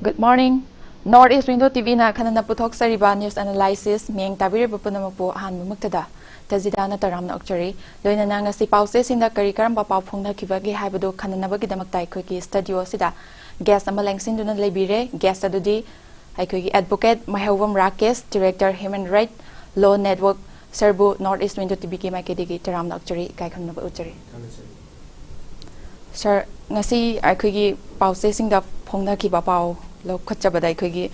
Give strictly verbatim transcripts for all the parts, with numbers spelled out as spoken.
Good morning. North East Window T V ꯅ ꯈꯟꯅꯅ ꯄꯨꯊꯣꯛꯆꯔꯤꯕ news analysis ꯃꯤꯠꯌꯦꯡ ꯇꯥꯕꯤꯔꯤꯕ ꯄꯨꯝꯅꯃꯛꯄꯨ ꯑꯍꯥꯟꯕꯃꯛꯇꯗ ꯇꯖꯤꯗꯥꯅ ꯇꯔꯥꯝꯅ ꯑꯣꯛꯆꯔꯤ꯫ ꯂꯣꯏꯅꯅ ꯉꯁꯤ ꯄꯥꯎꯆꯦꯁꯤꯡꯗ ꯀꯔꯤ ꯀꯔꯝꯕ ꯄꯥꯎ ꯐꯣꯡꯅꯈꯤꯕꯒꯦ ꯍꯥꯏꯕꯗꯨ ꯈꯟꯅꯅꯕꯒꯤꯗꯃꯛꯇ ꯑꯩꯈꯣꯏꯒꯤ studio ꯑꯁꯤꯗ guest ꯑꯃ ꯂꯦꯡꯁꯤꯟꯗꯨꯅ ꯂꯩꯕꯤꯔꯦ꯫ Guest ꯑꯗꯨꯗꯤ ꯑꯩꯈꯣꯏꯒꯤ advocate ꯃꯥꯏꯍꯧꯕꯝ Rakesh, Director Human Right, Law Network꯫ Sir ꯕꯨ North East Window T V ꯒꯤ ꯃꯥꯏꯀꯩꯗꯒꯤ ꯇꯔꯥꯝꯅ ꯑꯣꯛꯆꯔꯤ, ꯏꯀꯥꯏ ꯈꯨꯝꯅꯕ ꯎꯠꯆꯔꯤ꯫ Sir, ꯉꯁꯤ ꯑꯩꯈꯣꯏꯒꯤ ꯄꯥꯎꯆꯦꯁꯤꯡꯗ ꯐꯣꯡꯅꯈꯤꯕ ꯄꯥꯎ ꯂꯧꯈꯠꯆꯕꯗ ꯑꯩꯈꯣꯏꯒꯤ,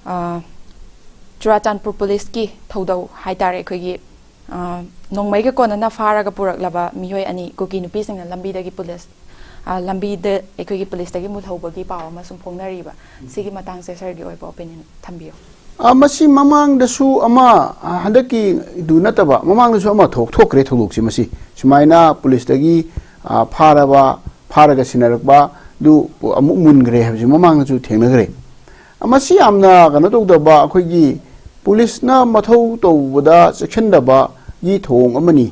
ꯑ, ꯆꯨꯔꯥꯆꯥꯟꯄꯨꯔ ꯄꯨꯂꯤꯁꯀꯤ ꯊꯧꯗꯧ ꯍꯥꯏꯇꯥꯔꯦ, ꯑꯩꯈꯣꯏꯒꯤ, ꯑ, ꯅꯣꯡꯃꯩꯒ ꯀꯣꯟꯅꯅ ꯐꯥꯔꯒ ꯄꯨꯔꯛꯂꯕ ꯃꯤꯑꯣꯏ ꯑꯅꯤ ꯀꯨꯀꯤ ꯅꯨꯄꯤꯁꯤꯡꯅ ꯂꯝꯕꯤꯗꯒꯤ ꯄꯨꯂꯤꯁ, ꯑ, ꯂꯝꯕꯤꯗ ꯑꯩꯈꯣꯏꯒꯤ ꯄꯨꯂꯤꯁꯇꯒꯤ ꯃꯨꯜꯍꯧꯕꯒꯤ ꯄꯥꯎ ꯑꯃ ꯁꯨꯝ ꯐꯣꯡꯅꯔꯤꯕ꯫ ꯁꯤꯒꯤ ꯃꯇꯥꯡꯁꯦ sir ꯒꯤ ꯑꯣꯏꯕ opinion ꯊꯝꯕꯤꯌꯨ꯫ ꯑ, ꯃꯁꯤ ꯃꯃꯥꯡꯗꯁꯨ ꯑꯃ, ꯑ, ꯍꯟꯗꯛꯀꯤꯗꯨ ꯅꯠꯇꯕ ꯃꯃꯥꯡꯗꯁꯨ ꯑꯃ ꯊꯣꯛ-, ꯊꯣꯛꯈ꯭ꯔꯦ ꯊꯧꯗꯣꯛꯁꯦ꯫ ꯃꯁꯤ ꯁꯨꯃꯥꯏꯅ ꯄꯨꯂꯤꯁꯇꯒꯤ, ꯑ, ꯐꯥꯔꯕ, ꯐꯥꯔꯒ ꯁꯤꯟꯅꯔꯛꯄ ꯑꯗꯨ ꯑꯃꯨꯛ ꯃꯨꯟꯈ꯭ꯔꯦ ꯍꯥꯏꯕꯁꯤ ꯃꯃꯥꯡꯗꯁꯨ ꯊꯦꯡꯅꯈ꯭ꯔꯦ꯫ ꯃꯁꯤ ꯌꯥꯝꯅ ꯀꯩꯅꯣ ꯇꯧꯗꯕ, ꯑꯩꯈꯣꯏꯒꯤ ꯄꯨꯂꯤꯁꯅ ꯃꯊꯧ ꯇꯧꯕꯗ ꯆꯦꯛꯁꯤꯟꯗꯕꯒꯤ ꯊꯧꯑꯣꯡ ꯑꯃꯅꯤ꯫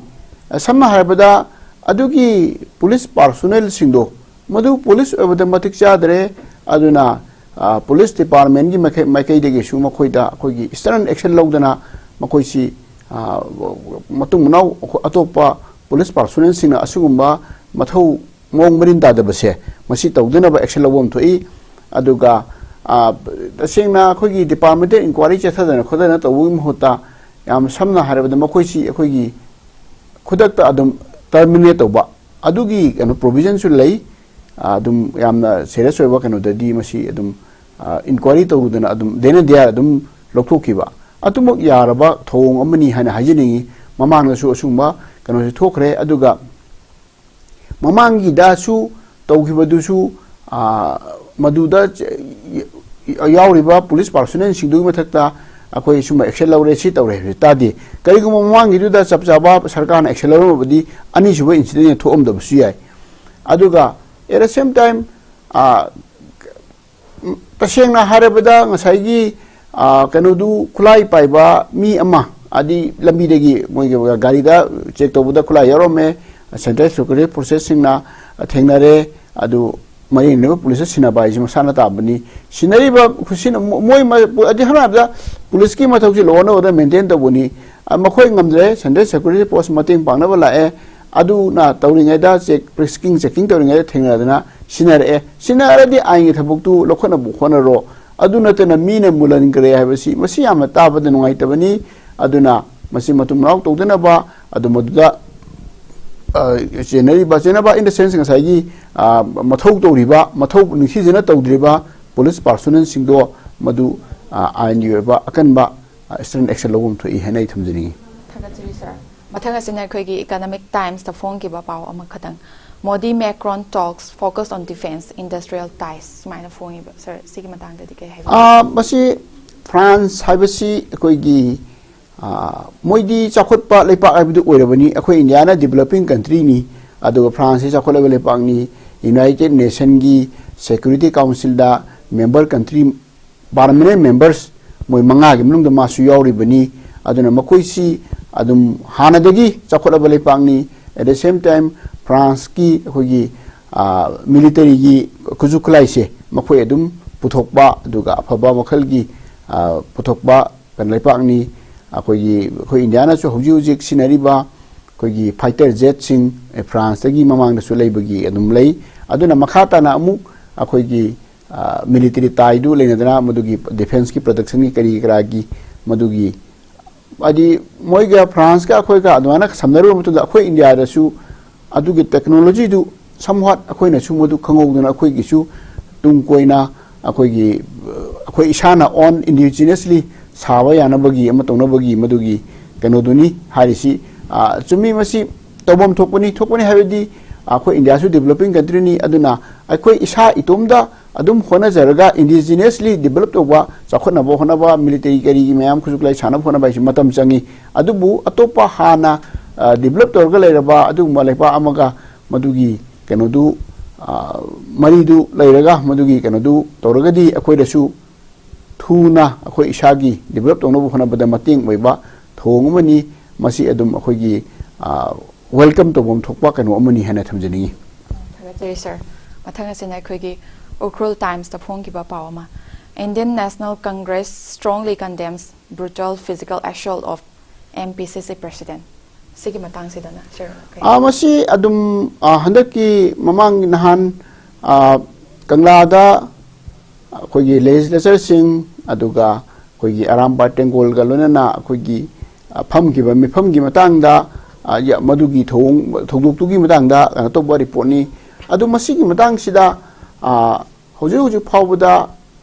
ꯁꯝꯅ ꯍꯥꯏꯔꯕꯗ, ꯑꯗꯨꯒꯤ ꯄꯨꯂꯤꯁ ꯄꯥꯔꯁꯣꯅꯦꯜꯁꯤꯡꯗꯣ ꯃꯗꯨ ꯄꯨꯂꯤꯁ ꯑꯣꯏꯕꯗ ꯃꯇꯤꯛ ꯆꯥꯗ꯭ꯔꯦ꯫ ꯑꯗꯨꯅ, ꯑ, ꯄꯨꯂꯤꯁ ꯗꯤꯄꯥꯔꯠꯃꯦꯟꯒꯤ ꯃꯥꯏꯀꯩ-, ꯃꯥꯏꯀꯩꯗꯒꯤꯁꯨ ꯃꯈꯣꯏꯗ ꯑꯩꯈꯣꯏꯒꯤ stern action ꯂꯧꯗꯅ ꯃꯈꯣꯏꯁꯤ, ꯑ, ꯃꯇꯨꯡ ꯃꯅꯥꯎ ꯑꯇꯣꯞꯄ ꯄꯨꯂꯤꯁ ꯄꯥꯔꯁꯣꯅꯦꯜꯁꯤꯡꯅ ꯑꯁꯤꯒꯨꯝꯕ ꯃꯊꯧ ꯃꯑꯣꯡ ꯃꯔꯤꯟ ꯇꯥꯗꯕꯁꯦ, ꯃꯁꯤ ꯇꯧꯗꯅꯕ action ꯂꯧꯕ ꯑꯃ ꯊꯣꯛꯏ꯫ ꯑꯗꯨꯒ, ꯑ, ꯇꯁꯦꯡꯅ ꯑꯩꯈꯣꯏꯒꯤ departmental inquiry ꯆꯠꯊꯗꯅ ꯈꯣꯠꯇꯅ ꯇꯧꯕꯒꯤ ꯃꯍꯨꯠꯇ, ꯌꯥꯝ ꯁꯝꯅ ꯍꯥꯏꯔꯕꯗ, ꯃꯈꯣꯏꯁꯤ ꯑꯩꯈꯣꯏꯒꯤ ꯈꯨꯗꯛꯇ ꯑꯗꯨꯝ terminate ꯇꯧꯕ, ꯑꯗꯨꯒꯤ ꯀꯩꯅꯣ provision ꯁꯨ ꯂꯩ꯫ ꯑ, ꯑꯗꯨꯝ ꯌꯥꯝꯅ serious ꯑꯣꯏꯕ ꯀꯩꯅꯣꯗꯗꯤ ꯃꯁꯤ ꯑꯗꯨꯝ, ꯑ, inquiry ꯇꯧꯔꯨꯗꯅ ꯑꯗꯨꯝ then and there ꯑꯗꯨꯝ ꯂꯧꯊꯣꯛꯈꯤꯕ, ꯑꯗꯨꯃꯛ ꯌꯥꯔꯕ ꯊꯧꯑꯣꯡ ꯑꯃꯅꯤ ꯍꯥꯏꯅ ꯍꯥꯏꯖꯅꯤꯡꯉꯤ꯫ ꯃꯃꯥꯡꯗꯁꯨ ꯑꯁꯤꯒꯨꯝꯕ ꯀꯩꯅꯣꯁꯤ ꯊꯣꯛꯈ꯭ꯔꯦ꯫ ꯑꯗꯨꯒ ꯃꯃꯥꯡꯒꯤꯗꯁꯨ ꯇꯧꯈꯤꯕꯗꯨꯁꯨ, ꯑ, ꯃꯗꯨꯗ ꯆ-, ꯌꯥꯎꯔꯤꯕ ꯄꯨꯂꯤꯁ ꯄꯥꯔꯁꯣꯅꯦꯜꯁꯤꯡꯗꯨꯒꯤ ꯃꯊꯛꯇ ꯑꯩꯈꯣꯏ ꯁꯨꯝꯕ action ꯂꯧꯔꯦ, ꯁꯤ ꯇꯧꯔꯦ ꯍꯥꯏꯕꯁꯤ ꯇꯥꯗꯦ꯫ ꯀꯔꯤꯒꯨꯝꯕ ꯃꯃꯥꯡꯒꯤꯗꯨꯗ ꯆꯞ ꯆꯥꯕ ꯁꯔꯀꯥꯔꯅ action ꯂꯧꯔꯝꯃꯕꯗꯤ ꯑꯅꯤꯁꯨꯕ incident ꯊꯣꯛꯑꯝꯗꯕꯁꯨ ꯌꯥꯏ꯫ ꯑꯗꯨꯒ at the same time, ꯑ, ꯇꯁꯦꯡꯅ ꯍꯥꯏꯔꯕꯗ ꯉꯁꯥꯏꯒꯤ, ꯑ, ꯀꯩꯅꯣꯗꯨ, ꯈꯨꯠꯂꯥꯏ ꯄꯥꯏꯕ ꯃꯤ ꯑꯃ, ꯍꯥꯏꯗꯤ ꯂꯝꯕꯤꯗꯒꯤ ꯃꯣꯏꯒꯤ ꯒꯥꯔꯤꯗ check ꯇꯧꯕꯗ ꯈꯨꯠꯂꯥꯏ ꯌꯥꯎꯔꯝꯃꯦ, Central Security Forces ꯁꯤꯡꯅ ꯊꯦꯡꯅꯔꯦ꯫ ꯑꯗꯨ ꯃꯔꯤ ꯂꯩꯅꯕ ꯄꯨꯂꯤꯁꯇ ꯁꯤꯟꯅꯕ ꯍꯥꯏꯁꯤ ꯃꯁꯥꯅ ꯇꯥꯕꯅꯤ꯫ ꯁꯤꯟꯅꯔꯤꯕ ꯈꯨꯠꯁꯤꯟ-, ꯃꯣꯏ ꯃ-, ꯑꯗꯤ ꯁꯝꯅ ꯍꯥꯏꯔꯕꯗ ꯄꯨꯂꯤꯁꯀꯤ ꯃꯊꯧꯁꯤ law and order maintain ꯇꯧꯕꯅꯤ꯫ ꯑ, ꯃꯈꯣꯏ ꯉꯝꯗ꯭ꯔꯦ, central security force ꯃꯇꯦꯡ ꯄꯥꯡꯅꯕ ꯂꯥꯛꯑꯦ꯫ ꯑꯗꯨꯅ ꯇꯧꯔꯤꯉꯩꯗ check, frisking, checking ꯇꯧꯔꯤꯉꯩꯗ ꯊꯦꯡꯅꯗꯅ ꯁꯤꯟꯅꯔꯛꯑꯦ꯫ ꯁꯤꯟꯅꯔꯗꯤ ꯑꯥꯏꯟꯒꯤ ꯊꯕꯛꯇꯨ ꯂꯧꯈꯠꯅꯕ ꯍꯣꯠꯅꯔꯣ꯫ ꯑꯗꯨ ꯅꯠꯇꯅ ꯃꯤꯅ ꯃꯨꯜꯍꯟꯈ꯭ꯔꯦ ꯍꯥꯏꯕꯁꯤ, ꯃꯁꯤ ꯌꯥꯝꯅ ꯇꯥꯕꯗ ꯅꯨꯡꯉꯥꯏꯇꯕꯅꯤ꯫ ꯑꯗꯨꯅ ꯃꯁꯤ ꯃꯇꯨꯡ ꯃꯅꯥꯎ ꯇꯧꯗꯅꯕ, ꯑꯗꯨ ꯃꯗꯨꯗ, ꯑ, ꯆꯦꯟꯅꯔꯤꯕ, ꯆꯦꯟꯅꯕ in the sense ꯉꯁꯥꯏꯒꯤ, ꯑ, ꯃꯊꯧ ꯇꯧꯔꯤꯕ, ꯃꯊꯧ ꯅꯤꯡꯊꯤꯖꯅ ꯇꯧꯗ꯭ꯔꯤꯕ ꯄꯨꯂꯤꯁ personnelꯁꯤꯡꯗꯣ ꯃꯗꯨ, ꯑ, ꯑꯥꯏꯟꯒꯤ ꯑꯣꯏꯕ ꯑꯀꯟꯕ, ꯑ, stern action ꯂꯧꯐꯝ ꯊꯣꯛꯏ ꯍꯥꯏꯅ ꯑꯩ ꯊꯝꯖꯅꯤꯡꯏ꯫ ꯊꯥꯒꯠꯆꯔꯤ, ꯁꯥꯔ꯫ ꯃꯊꯪ ꯑꯁꯤꯅ ꯑꯩꯈꯣꯏꯒꯤ Economic Timesꯇ ꯐꯣꯡꯈꯤꯕ ꯄꯥꯎ ꯑꯃꯈꯛꯇꯪ, "Modi Macron talks focus on defense, industrial ties" ꯁꯨꯃꯥꯏꯅ ꯐꯣꯡꯉꯤꯕ꯫ ꯁꯥꯔ, ꯁꯤꯒꯤ ꯃꯇꯥꯡꯗꯗꯤ ꯀꯩ ꯍꯥꯏꯕꯤꯅꯤꯡꯉꯤ? ꯑ, ꯃꯁꯤ ꯐ꯭ꯔꯥꯟꯁ ꯍꯥꯏꯕꯁꯤ ꯑꯩꯈꯣꯏꯒꯤ, ꯑ, ꯃꯣꯏꯗꯤ ꯆꯥꯎꯈꯠꯄ ꯂꯩꯄꯥꯛ ꯍꯥꯏꯕꯗꯨ ꯑꯣꯏꯔꯕꯅꯤ꯫ ꯑꯩꯈꯣꯏ ꯏꯟꯗꯤꯌꯥꯅ developing countryꯅꯤ, ꯑꯗꯨꯒ ꯐ꯭ꯔꯥꯟꯁꯁꯤ ꯆꯥꯎꯈꯠꯂꯕ ꯂꯩꯄꯥꯛꯅꯤ꯫ United Nationꯒꯤ Security Councilꯗ member country, permanent members ꯃꯣꯏ ꯃꯉꯥꯒꯤ ꯃꯅꯨꯡꯗ ꯃꯥꯁꯨ ꯌꯥꯎꯔꯤꯕꯅꯤ꯫ ꯑꯗꯨꯅ ꯃꯈꯣꯏꯁꯤ ꯑꯗꯨꯝ ꯍꯥꯟꯅꯗꯒꯤ ꯆꯥꯎꯈꯠꯂꯕ ꯂꯩꯄꯥꯛꯅꯤ꯫ At the same time, ꯐ꯭ꯔꯥꯟꯁꯀꯤ ꯑꯩꯈꯣꯏꯒꯤ, ꯑ, militaryꯒꯤ ꯈꯨꯠꯁꯨ ꯈꯨꯠꯂꯥꯏꯁꯦ ꯃꯈꯣꯏ ꯑꯗꯨꯝ ꯄꯨꯊꯣꯛꯄ, ꯑꯗꯨꯒ ꯑꯐꯕ ꯃꯈꯜꯒꯤ, ꯑ, ꯄꯨꯊꯣꯛꯄ ꯀꯩꯅꯣ ꯂꯩꯄꯥꯛꯅꯤ꯫ ꯑꯩꯈꯣꯏꯒꯤ, ꯑꯩꯈꯣꯏ ꯏꯟꯗꯤꯌꯥꯅꯁꯨ ꯍꯧꯖꯤꯛ ꯍꯧꯖꯤꯛ ꯁꯤꯖꯤꯟꯅꯔꯤꯕ ꯑꯩꯈꯣꯏꯒꯤ fighter jetꯁꯤꯡ, ꯑꯦ, ꯐ꯭ꯔꯥꯟꯁꯇꯒꯤ ꯃꯃꯥꯡꯗꯁꯨ ꯂꯩꯕꯒꯤ ꯑꯗꯨꯝ ꯂꯩ꯫ ꯑꯗꯨꯅ ꯃꯈꯥ ꯇꯥꯅ ꯑꯃꯨꯛ ꯑꯩꯈꯣꯏꯒꯤ, ꯑ, military tieꯗꯨ ꯂꯩꯅꯗꯅ ꯃꯗꯨꯒꯤ defenceꯀꯤ productionꯒꯤ ꯀꯔꯤ ꯀꯔꯥꯒꯤ ꯃꯗꯨꯒꯤ, ꯍꯥꯏꯗꯤ ꯃꯣꯏꯒ ꯐ꯭ꯔꯥꯟꯁꯀ ꯑꯩꯈꯣꯏꯒ ꯑꯗꯨꯃꯥꯏꯅ ꯁꯝꯅꯔꯨꯕ ꯃꯇꯨꯡꯗ ꯑꯩꯈꯣꯏ ꯏꯟꯗꯤꯌꯥꯗꯁꯨ ꯑꯗꯨꯒꯤ technologyꯗꯨ somewhat ꯑꯩꯈꯣꯏꯅꯁꯨ ꯃꯗꯨ ꯈꯪꯍꯧꯗꯅ ꯑꯩꯈꯣꯏꯒꯤꯁꯨ ꯇꯨꯡ ꯀꯣꯏꯅ ꯑꯩꯈꯣꯏꯒꯤ, ꯑ, ꯑꯩꯈꯣꯏ ꯏꯁꯥꯅ own indigenously ꯁꯥꯕ ꯌꯥꯅꯕꯒꯤ ꯑꯃ ꯇꯧꯅꯕꯒꯤ ꯃꯗꯨꯒꯤ ꯀꯩꯅꯣꯗꯨꯅꯤ ꯍꯥꯏꯔꯤꯁꯤ꯫ ꯑ, ꯆꯨꯝꯃꯤ, ꯃꯁꯤ ꯇꯧꯐꯝ ꯊꯣꯛꯄꯅꯤ꯫ ꯊꯣꯛꯄꯅꯤ ꯍꯥꯏꯕꯗꯤ ꯑꯩꯈꯣꯏ ꯏꯟꯗꯤꯌꯥꯁꯨ developing countryꯅꯤ, ꯑꯗꯨꯅ ꯑꯩꯈꯣꯏ ꯏꯁꯥ ꯏꯇꯣꯝꯗ ꯑꯗꯨꯝ ꯍꯣꯠꯅꯖꯔꯒ indigenously develop ꯇꯧꯕ, ꯆꯥꯎꯈꯠꯅꯕ ꯍꯣꯠꯅꯕ, military ꯀꯔꯤꯒꯤ ꯃꯌꯥꯝ ꯈꯨꯠꯁꯨ ꯈꯨꯠꯂꯥꯏ ꯁꯥꯟꯅꯕ ꯍꯣꯠꯅꯕ ꯍꯥꯏꯁꯤ ꯃꯇꯝ ꯆꯪꯉꯤ꯫ ꯑꯗꯨꯕꯨ ꯑꯇꯣꯞꯄ ꯍꯥꯟꯅ, ꯑ, develop ꯇꯧꯔꯒ ꯂꯩꯔꯕ ꯑꯗꯨꯒꯨꯝꯕ ꯂꯩꯄꯥꯛ ꯑꯃꯒ ꯃꯗꯨꯒꯤ ꯀꯩꯅꯣꯗꯨ, ꯑ, ꯃꯔꯤꯗꯨ ꯂꯩꯔꯒ ꯃꯗꯨꯒꯤ ꯀꯩꯅꯣꯗꯨ ꯇꯧꯔꯒꯗꯤ ꯑꯩꯈꯣꯏꯗꯁꯨ ꯊꯨꯅ ꯑꯩꯈꯣꯏ ꯏꯁꯥꯒꯤ develop ꯇꯧꯅꯕ ꯍꯣꯠꯅꯕꯗ ꯃꯇꯦꯡ ꯑꯣꯏꯕ ꯊꯧꯑꯣꯡ ꯑꯃꯅꯤ꯫ ꯃꯁꯤ ꯑꯗꯨꯝ ꯑꯩꯈꯣꯏꯒꯤ, ꯑ, welcome ꯇꯧꯐꯝ ꯊꯣꯛꯄ ꯀꯩꯅꯣ ꯑꯃꯅꯤ ꯍꯥꯏꯅ ꯊꯝꯖꯅꯤꯡꯉꯤ꯫ ꯊꯥꯒꯠꯆꯔꯤ, ꯁꯥꯔ꯫ ꯃꯊꯪ ꯑꯁꯤꯅ ꯑꯩꯈꯣꯏꯒꯤ ꯎꯈ꯭ꯔꯨꯜ ꯇꯥꯏꯝꯁꯇ ꯐꯣꯡꯈꯤꯕ ꯄꯥꯎ ꯑꯃ, Indian National Congress strongly condemns brutal physical assault of M P C C president꯫ ꯁꯤꯒꯤ ꯃꯇꯥꯡꯁꯤꯗꯅ ꯁꯤꯔ ꯀꯩ ꯑꯥ, ꯃꯁꯤ ꯑꯗꯨꯝ, ꯑꯥ, ꯍꯟꯗꯛꯀꯤ ꯃꯃꯥꯡ ꯅꯍꯥꯟ, ꯑꯥ, ꯀꯪꯂꯥꯗ ꯑꯩꯈꯣꯏꯒꯤ ꯂꯦꯖꯤꯁꯂꯦꯆꯔꯁꯤꯡ, ꯑꯗꯨꯒ ꯑꯩꯈꯣꯏꯒꯤ ꯑꯔꯥꯝꯕꯥꯏ ꯇꯦꯡꯒꯣꯜꯒ ꯂꯣꯏꯅꯅ ꯑꯩꯈꯣꯏꯒꯤ, ꯑꯥ, ꯐꯝꯈꯤꯕ ꯃꯤꯐꯝꯒꯤ ꯃꯇꯥꯡꯗ, ꯑꯥ, ꯌꯥ-, ꯃꯗꯨꯒꯤ ꯊꯧꯑꯣꯡ-, ꯊꯧꯗꯣꯛꯇꯨꯒꯤ ꯃꯇꯥꯡꯗ ꯀꯩꯅꯣ ꯇꯧꯕ ꯔꯤꯄꯣꯔꯠꯅꯤ꯫ ꯑꯗꯨ ꯃꯁꯤꯒꯤ ꯃꯇꯥꯡꯁꯤꯗ, ꯑꯥ, ꯍꯧꯖꯤꯛ ꯍꯧꯖꯤꯛ ꯐꯥꯎꯕꯗ,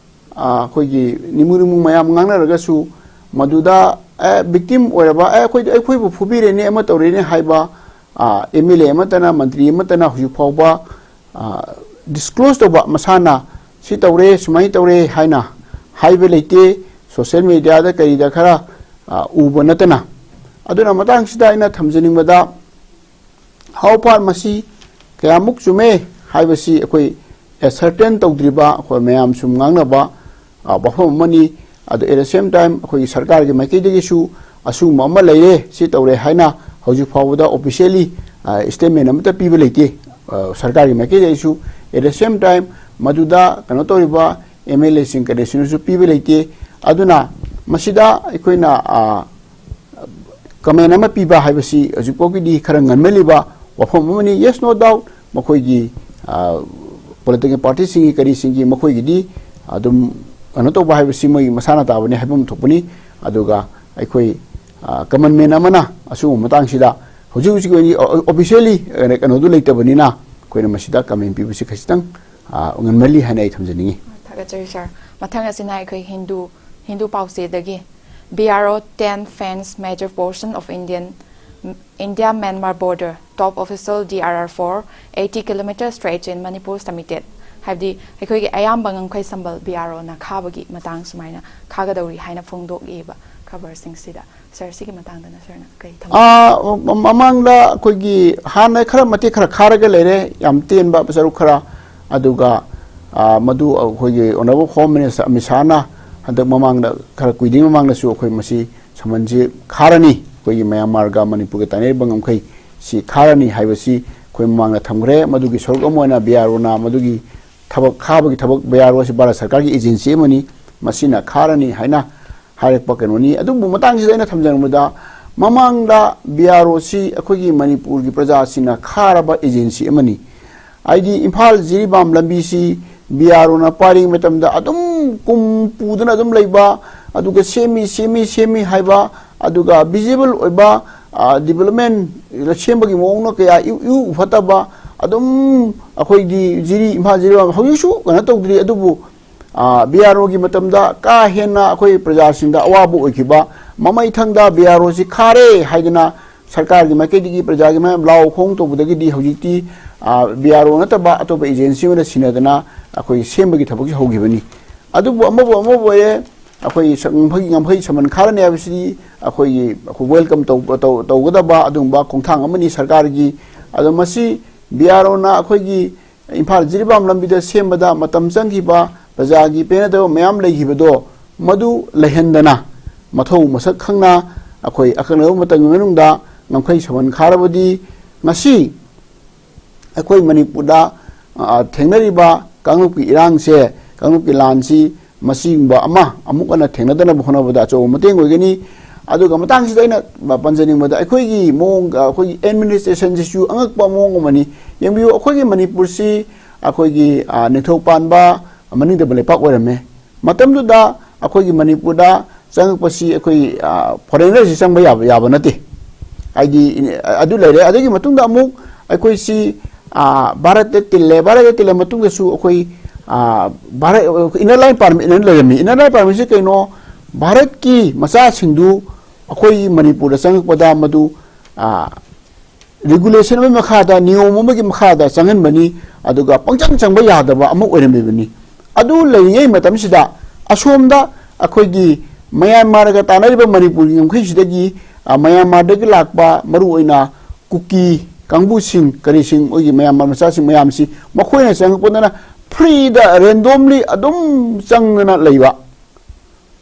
ꯑꯥ, ꯑꯩꯈꯣꯏꯒꯤ ꯅꯤꯃꯨ ꯅꯤꯃꯨ ꯃꯌꯥꯝ ꯉꯥꯡꯅꯔꯒꯁꯨ ꯃꯗꯨꯗ, ꯑꯦ, ꯚꯤꯛꯇꯤꯝ ꯑꯣꯏꯔꯕ, ꯑꯦ, ꯑꯩꯈꯣꯏ, ꯑꯩꯈꯣꯏꯕꯨ ꯐꯨꯕꯤꯔꯦꯅꯦ, ꯑꯃ ꯇꯧꯔꯦꯅꯦ ꯍꯥꯏꯕ, ꯑꯥ, ꯑꯦꯝ ꯑꯦꯜ ꯑꯦ ꯑꯃꯠꯇꯅ, ꯃꯟꯇ꯭ꯔꯤ ꯑꯃꯠꯇꯅ ꯍꯧꯖꯤꯛ ꯐꯥꯎꯕ, ꯑꯥ, ꯗꯤꯁꯀ꯭ꯂꯣꯖ ꯇꯧꯕ, ꯃꯁꯥꯅ ꯁꯤ ꯇꯧꯔꯦ, ꯁꯨꯃꯥꯏꯅ ꯇꯧꯔꯦ ꯍꯥꯏꯅ ꯍꯥꯏꯕ ꯂꯩꯇꯦ꯫ ꯁꯣꯁꯤꯌꯦꯜ ꯃꯦꯗꯤꯌꯥꯗ ꯀꯔꯤꯗ ꯈꯔ, ꯑꯥ, ꯎꯕ ꯅꯠꯇꯅ꯫ ꯑꯗꯨꯅ ꯃꯇꯥꯡꯁꯤꯗ ꯑꯩꯅ ꯊꯝꯖꯅꯤꯡꯕꯗ, ꯍꯥꯎ ꯐꯥꯔ ꯃꯁꯤ ꯀꯌꯥꯃꯨꯛ ꯆꯨꯝꯃꯦ ꯍꯥꯏꯕꯁꯤ ꯑꯩꯈꯣꯏ ꯑꯦꯁꯔꯇꯦꯟ ꯇꯧꯗ꯭ꯔꯤꯕ, ꯑꯩꯈꯣꯏ ꯃꯌꯥꯝ ꯁꯨꯝ ꯉꯥꯡꯅꯕ, ꯑ, ꯋꯥꯐꯝ ꯑꯃꯅꯤ꯫ ꯑꯗꯣ, at the same time, ꯑꯩꯈꯣꯏꯒꯤ ꯁꯔꯀꯥꯔꯒꯤ ꯃꯥꯏꯀꯩꯗꯒꯤꯁꯨ ꯑꯁꯤꯒꯨꯝꯕ ꯑꯃ ꯂꯩꯔꯦ, ꯁꯤ ꯇꯧꯔꯦ ꯍꯥꯏꯅ ꯍꯧꯖꯤꯛ ꯐꯥꯎꯕꯗ ꯑꯣꯐꯤꯁꯤꯌꯦꯜꯂꯤ, ꯑ, ꯁ꯭ꯇꯦꯠꯃꯦꯟ ꯑꯃꯠꯇ ꯄꯤꯕ ꯂꯩꯇꯦ, ꯑ, ꯁꯔꯀꯥꯔꯒꯤ ꯃꯥꯏꯀꯩꯗꯒꯤꯁꯨ꯫ At the same time, ꯃꯗꯨꯗ ꯀꯩꯅꯣ ꯇꯧꯔꯤꯕ ꯑꯦꯝ ꯑꯦꯜ ꯑꯦꯁꯤꯡ ꯀꯔꯤꯁꯤꯡꯅꯁꯨ ꯄꯤꯕ ꯂꯩꯇꯦ꯫ ꯑꯗꯨꯅ ꯃꯁꯤꯗ ꯑꯩꯈꯣꯏꯅ, ꯑ, ꯀꯃꯦꯟ ꯑꯃ ꯄꯤꯕ ꯍꯥꯏꯕꯁꯤ ꯍꯧꯖꯤꯛꯐꯥꯎꯒꯤꯗꯤ ꯈꯔ ꯉꯟꯃꯜꯂꯤꯕ ꯋꯥꯐꯝ ꯑꯃꯅꯤ꯫ Yes, no doubt, ꯃꯈꯣꯏꯒꯤ, ꯑ, ꯄꯣꯂꯤꯇꯤꯀꯦꯜ ꯄꯥꯔꯇꯤꯁꯤꯡꯒꯤ, ꯀꯔꯤꯁꯤꯡꯒꯤ, ꯃꯈꯣꯏꯒꯤꯗꯤ ꯑꯗꯨꯝ ꯀꯩꯅꯣ ꯇꯧꯕ ꯍꯥꯏꯕꯁꯤ ꯃꯣꯏꯒꯤ ꯃꯁꯥꯅ ꯇꯥꯕꯅꯤ ꯍꯥꯏꯕ ꯑꯃ ꯊꯣꯛꯄꯅꯤ꯫ ꯑꯗꯨꯒ ꯑꯩꯈꯣꯏ, ꯑ, ꯀꯃꯟ ꯃꯦꯟ ꯑꯃꯅ ꯑꯁꯤꯒꯨꯝꯕ ꯃꯇꯥꯡꯁꯤꯗ ꯍꯧꯖꯤꯛ ꯍꯧꯖꯤꯛꯀꯤ ꯑꯣꯏꯅ ꯑꯣ-, ꯑꯣꯐꯤꯁꯤꯌꯦꯜꯂꯤ ꯀꯩꯅꯣ, ꯀꯩꯅꯣꯗꯨ ꯂꯩꯇꯕꯅꯤꯅ ꯑꯩꯈꯣꯏꯅ ꯃꯁꯤꯗ ꯀꯃꯦꯟ ꯄꯤꯕꯁꯤ ꯈꯖꯤꯛꯇꯪ, ꯑ, ꯉꯟꯃꯜꯂꯤ ꯍꯥꯏꯅ ꯑꯩ ꯊꯝꯖꯅꯤꯡꯉꯤ꯫ ꯊꯥꯒꯠꯆꯔꯤ, ꯁꯥꯔ꯫ ꯃꯊꯪ ꯑꯁꯤꯅ ꯑꯩꯈꯣꯏ Hindu, Hindu ꯄꯥꯎꯆꯦꯗꯒꯤ, B R O ten fence major portion of Indian, India Myanmar border, top official D R R for eighty kilometer stretch in Manipur submitted꯫ ꯍꯥꯏꯕꯗꯤ ꯑꯩꯈꯣꯏꯒꯤ ꯑꯌꯥꯝꯕ ꯉꯝꯈꯩ ꯁꯝꯕꯜ B R O ꯅ ꯈꯥꯕꯒꯤ ꯃꯇꯥꯡ ꯁꯨꯃꯥꯏꯅ ꯈꯥꯒꯗꯧꯔꯤ ꯍꯥꯏꯅ ꯐꯣꯡꯗꯣꯛꯏꯕ ꯈꯕꯔꯁꯤꯡꯁꯤꯗ꯫ ꯁꯥꯔ, ꯁꯤꯒꯤ ꯃꯇꯥꯡꯗꯅ ꯁꯥꯔꯅ ꯀꯔꯤ ꯊꯝꯕꯤꯅꯤꯡꯕ? ꯑꯥ, ꯃ-, ꯃꯃꯥꯡꯗ ꯑꯩꯈꯣꯏꯒꯤ ꯍꯥꯟꯅ ꯈꯔ ꯃꯇꯦꯛ ꯈꯔ ꯈꯥꯔꯒ ꯂꯩꯔꯦ, ꯌꯥꯝ ꯇꯦꯟꯕ ꯁꯔꯨꯛ ꯈꯔ꯫ ꯑꯗꯨꯒ, ꯑꯥ, ꯃꯗꯨ ꯑꯩꯈꯣꯏꯒꯤ Honourable Home Minister ꯑꯃꯤꯠ ꯁꯥꯍꯅ ꯍꯟꯗꯛ ꯃꯃꯥꯡꯗ, ꯈꯔ ꯀꯨꯏꯗ꯭ꯔꯤ ꯃꯃꯥꯡꯗꯁꯨ ꯑꯩꯈꯣꯏ ꯃꯁꯤ ꯁꯝꯕꯜꯁꯤ ꯈꯥꯔꯅꯤ, ꯑꯩꯈꯣꯏꯒꯤ ꯃ꯭ꯌꯥꯟꯃꯥꯔꯒ ꯃꯅꯤꯄꯨꯔꯒ ꯇꯥꯏꯅꯔꯤꯕ ꯉꯝꯈꯩ ꯁꯤ ꯈꯥꯔꯅꯤ ꯍꯥꯏꯕꯁꯤ ꯑꯩꯈꯣꯏ ꯃꯃꯥꯡꯗ ꯊꯝꯈ꯭ꯔꯦ꯫ ꯃꯗꯨꯒꯤ ꯁꯔꯨꯛ ꯑꯃ ꯑꯣꯏꯅ ꯕꯤ ꯑꯥꯔ ꯑꯣꯅ ꯃꯗꯨꯒꯤ ꯊꯕꯛ ꯈꯥꯕꯒꯤ ꯊꯕꯛ, ꯕꯤ ꯑꯥꯔ ꯑꯣ ꯑꯁꯤ ꯚꯥꯔꯠ ꯁꯔꯀꯥꯔꯒꯤ ꯑꯦꯖꯦꯟꯁꯤ ꯑꯃꯅꯤ, ꯃꯁꯤꯅ ꯈꯥꯔꯅꯤ ꯍꯥꯏꯅ ꯍꯥꯏꯔꯛꯄ ꯀꯩꯅꯣꯅꯤ꯫ ꯑꯗꯨꯕꯨ ꯃꯇꯥꯡꯁꯤꯗ ꯑꯩꯅ ꯊꯝꯖꯅꯤꯡꯕꯗ, ꯃꯃꯥꯡꯗ ꯕꯤ ꯑꯥꯔ ꯑꯣꯁꯤ ꯑꯩꯈꯣꯏꯒꯤ ꯃꯅꯤꯄꯨꯔꯒꯤ ꯄ꯭ꯔꯖꯥꯁꯤꯡꯅ ꯈꯥꯔꯕ ꯑꯦꯖꯦꯟꯁꯤ ꯑꯃꯅꯤ꯫ ꯍꯥꯏꯗꯤ ꯏꯝꯐꯥꯜ ꯖꯤꯔꯤꯕꯥꯝ ꯂꯝꯕꯤꯁꯤ ꯕꯤ ꯑꯥꯔ ꯑꯣꯅ ꯄꯥꯏꯔꯤꯉꯩ ꯃꯇꯝꯗ ꯑꯗꯨꯝ ꯀꯨꯝ ꯄꯨꯗꯨꯅ ꯑꯗꯨꯝ ꯂꯩꯕ, ꯑꯗꯨꯒ ꯁꯦꯝꯃꯤ, ꯁꯦꯝꯃꯤ, ꯁꯦꯝꯃꯤ ꯍꯥꯏꯕ, ꯑꯗꯨꯒ ꯚꯤꯖꯤꯕꯜ ꯑꯣꯏꯕ, ꯑ, ꯗꯤꯕꯂꯞꯃꯦꯟ ꯁꯦꯝꯕꯒꯤ ꯃꯑꯣꯡꯅ ꯀꯌꯥ ꯏꯎ, ꯏꯎ ꯐꯠꯇꯕ, ꯑꯗꯨꯝ ꯑꯩꯈꯣꯏꯒꯤ ꯖꯤꯔꯤ, ꯏꯝꯐꯥꯜ ꯖꯤꯔꯤꯕꯥꯝ ꯍꯧꯖꯤꯛꯁꯨ ꯀꯩꯅꯣ ꯇꯧꯗ꯭ꯔꯤ꯫ ꯑꯗꯨꯕꯨ, ꯑ, ꯕꯤ ꯑꯥꯔ ꯑꯣꯒꯤ ꯃꯇꯝꯗ ꯀꯥ ꯍꯦꯟꯅ ꯑꯩꯈꯣꯏ ꯄ꯭ꯔꯖꯥꯁꯤꯡꯗ ꯑꯋꯥꯕ ꯑꯣꯏꯈꯤꯕ, ꯃꯃꯩꯊꯪꯗ ꯕꯤ ꯑꯥꯔ ꯑꯣꯁꯤ ꯈꯥꯔꯦ ꯍꯥꯏꯗꯅ ꯁꯔꯀꯥꯔꯒꯤ ꯃꯥꯏꯀꯩꯗꯒꯤ ꯄ꯭ꯔꯖꯥꯒꯤ ꯃꯌꯥꯝ ꯂꯥꯎ ꯈꯣꯡ ꯇꯧꯕꯗꯒꯤꯗꯤ ꯍꯧꯖꯤꯛꯇꯤ, ꯑ, ꯕꯤ ꯑꯥꯔ ꯑꯣ ꯅꯠꯇꯕ ꯑꯇꯣꯞꯄ ꯑꯦꯖꯦꯟꯁꯤ ꯑꯣꯏꯅ ꯁꯤꯟꯅꯗꯅ ꯑꯩꯈꯣꯏ ꯁꯦꯝꯕꯒꯤ ꯊꯕꯛꯁꯨ ꯍꯧꯈꯤꯕꯅꯤ꯫ ꯑꯗꯨꯕꯨ ꯑꯃꯕꯨ ꯑꯃꯕꯨ ꯑꯣꯏꯔꯦ, ꯑꯩꯈꯣꯏ ꯁꯛ-, ꯉꯝꯈꯩ, ꯉꯝꯈꯩ ꯁꯃꯟ ꯈꯥꯔꯅꯤ ꯍꯥꯏꯕꯁꯤꯗꯤ ꯑꯩꯈꯣꯏꯒꯤ, ꯑꯩꯈꯣꯏ ꯋꯦꯜꯀꯝ ꯇꯧ-, ꯇꯧ-, ꯇꯧꯒꯗꯕ ꯑꯗꯨꯒꯨꯝꯕ ꯈꯣꯡꯊꯥꯡ ꯑꯃꯅꯤ ꯁꯔꯀꯥꯔꯒꯤ꯫ ꯑꯗꯣ ꯃꯁꯤ ꯕꯤ ꯑꯥꯔ ꯑꯣꯅ ꯑꯩꯈꯣꯏꯒꯤ ꯏꯝꯐꯥꯜ ꯖꯤꯔꯤꯕꯥꯝ ꯂꯝꯕꯤꯗ ꯁꯦꯝꯕꯗ ꯃꯇꯝ ꯆꯪꯈꯤꯕ, ꯄ꯭ꯔꯖꯥꯒꯤ ꯄꯦꯟꯅꯗꯕ ꯃꯌꯥꯝ ꯂꯩꯈꯤꯕꯗꯣ, ꯃꯗꯨ ꯂꯩꯍꯟꯗꯅ ꯃꯊꯧ ꯃꯁꯛ ꯈꯪꯅ ꯑꯩꯈꯣꯏ ꯑꯀꯛꯅꯕ ꯃꯇꯝꯒꯤ ꯃꯅꯨꯡꯗ ꯉꯝꯈꯩ ꯁꯃꯟ ꯈꯥꯔꯕꯗꯤ ꯉꯁꯤ ꯑꯩꯈꯣꯏ ꯃꯅꯤꯄꯨꯔꯗ, ꯑ, ꯊꯦꯡꯅꯔꯤꯕ ꯀꯥꯡꯂꯨꯞꯀꯤ ꯏꯔꯥꯡꯁꯦ, ꯀꯥꯡꯂꯨꯞꯀꯤ ꯂꯥꯟꯁꯤ ꯃꯁꯤꯒꯨꯝꯕ ꯑꯃ ꯑꯃꯨꯛ ꯍꯟꯅ ꯊꯦꯡꯅꯗꯅꯕ ꯍꯣꯠꯅꯕꯗ ꯑꯆꯧꯕ ꯃꯇꯦꯡ ꯑꯣꯏꯒꯅꯤ꯫ ꯑꯗꯨꯒ ꯃꯇꯥꯡꯁꯤꯗ ꯑꯩꯅ ꯄꯟꯖꯅꯤꯡꯕꯗ ꯑꯩꯈꯣꯏꯒꯤ ꯃꯑꯣꯡ, ꯑꯩꯈꯣꯏꯒꯤ ꯑꯦꯗꯃꯤꯅꯤꯁꯇ꯭ꯔꯦꯁꯟꯁꯤꯁꯨ ꯑꯉꯛꯄ ꯃꯑꯣꯡ ꯑꯃꯅꯤ꯫ ꯌꯦꯡꯕꯤꯌꯨ, ꯑꯩꯈꯣꯏꯒꯤ ꯃꯅꯤꯄꯨꯔꯁꯤ ꯑꯩꯈꯣꯏꯒꯤ, ꯑ, ꯅꯤꯡꯊꯧ ꯄꯥꯟꯕ ꯃꯅꯤꯡꯗꯕ ꯂꯩꯄꯥꯛ ꯑꯣꯏꯔꯝꯃꯦ꯫ ꯃꯇꯝꯗꯨꯗ ꯑꯩꯈꯣꯏꯒꯤ ꯃꯅꯤꯄꯨꯔꯗ ꯆꯪꯉꯛꯄꯁꯤ ꯑꯩꯈꯣꯏ, ꯑ, ꯐꯣꯔꯦꯟꯅꯔꯁꯤ ꯆꯪꯕ ꯌꯥꯕ, ꯌꯥꯕ ꯅꯠꯇꯦ꯫ ꯍꯥꯏꯗꯤ, ꯑꯗꯨ ꯂꯩꯔꯦ꯫ ꯑꯗꯨꯒꯤ ꯃꯇꯨꯡꯗ ꯑꯃꯨꯛ ꯑꯩꯈꯣꯏꯁꯤ, ꯑ, ꯚꯥꯔꯠꯇ ꯇꯤꯜꯂꯦ꯫ ꯚꯥꯔꯠꯇ ꯇꯤꯜꯂ ꯃꯇꯨꯡꯗꯁꯨ ꯑꯩꯈꯣꯏ, ꯑ, ꯚꯥꯔꯠ, ꯏꯟꯅꯔ ꯂꯥꯏꯟ ꯄꯥꯔꯃꯤꯠ ꯑꯅ ꯂꯩꯔꯝꯃꯤ꯫ ꯏꯟꯅꯔ ꯂꯥꯏꯟ ꯄꯥꯔꯃꯤꯠꯁꯤ ꯀꯩꯅꯣ? ꯚꯥꯔꯠꯀꯤ ꯃꯆꯥꯁꯤꯡꯗꯨ ꯑꯩꯈꯣꯏ ꯃꯅꯤꯄꯨꯔꯗ ꯆꯪꯉꯛꯄꯗ ꯃꯗꯨ, ꯑ, ꯔꯤꯒꯨꯂꯦꯁꯟ ꯑꯃꯒꯤ ꯃꯈꯥꯗ, ꯅꯤꯌꯣꯝ ꯑꯃꯒꯤ ꯃꯈꯥꯗ ꯆꯪꯍꯟꯕꯅꯤ, ꯑꯗꯨꯒ ꯄꯪꯆꯪ ꯆꯪꯕ ꯌꯥꯗꯕ ꯑꯃ ꯑꯣꯏꯔꯝꯃꯤꯕꯅꯤ꯫ ꯑꯗꯨ ꯂꯩꯔꯤꯉꯩ ꯃꯇꯝꯁꯤꯗ ꯑꯁꯣꯝꯗ ꯑꯩꯈꯣꯏꯒꯤ ꯃꯌꯥꯟꯃꯥꯔꯒ ꯇꯥꯟꯅꯔꯤꯕ ꯃꯅꯤꯄꯨꯔꯒꯤ ꯉꯝꯈꯩꯁꯤꯗꯒꯤ, ꯑ, ꯃꯌꯥꯟꯃꯥꯔꯗꯒꯤ ꯂꯥꯛꯄ ꯃꯔꯨꯑꯣꯏꯅ ꯀꯨꯀꯤ ꯀꯥꯡꯕꯨꯁꯤꯡ, ꯀꯔꯤꯁꯤꯡ, ꯃꯣꯏꯒꯤ ꯃꯌꯥꯟꯃꯥꯔ ꯃꯆꯥꯁꯤꯡ ꯃꯌꯥꯝꯁꯤ ꯃꯈꯣꯏꯅ ꯆꯪꯉꯛꯄꯗꯅ ꯐ꯭ꯔꯤꯗ, ꯔꯦꯟꯗꯣꯝꯂꯤ ꯑꯗꯨꯝ ꯆꯪꯗꯅ ꯂꯩꯕ꯫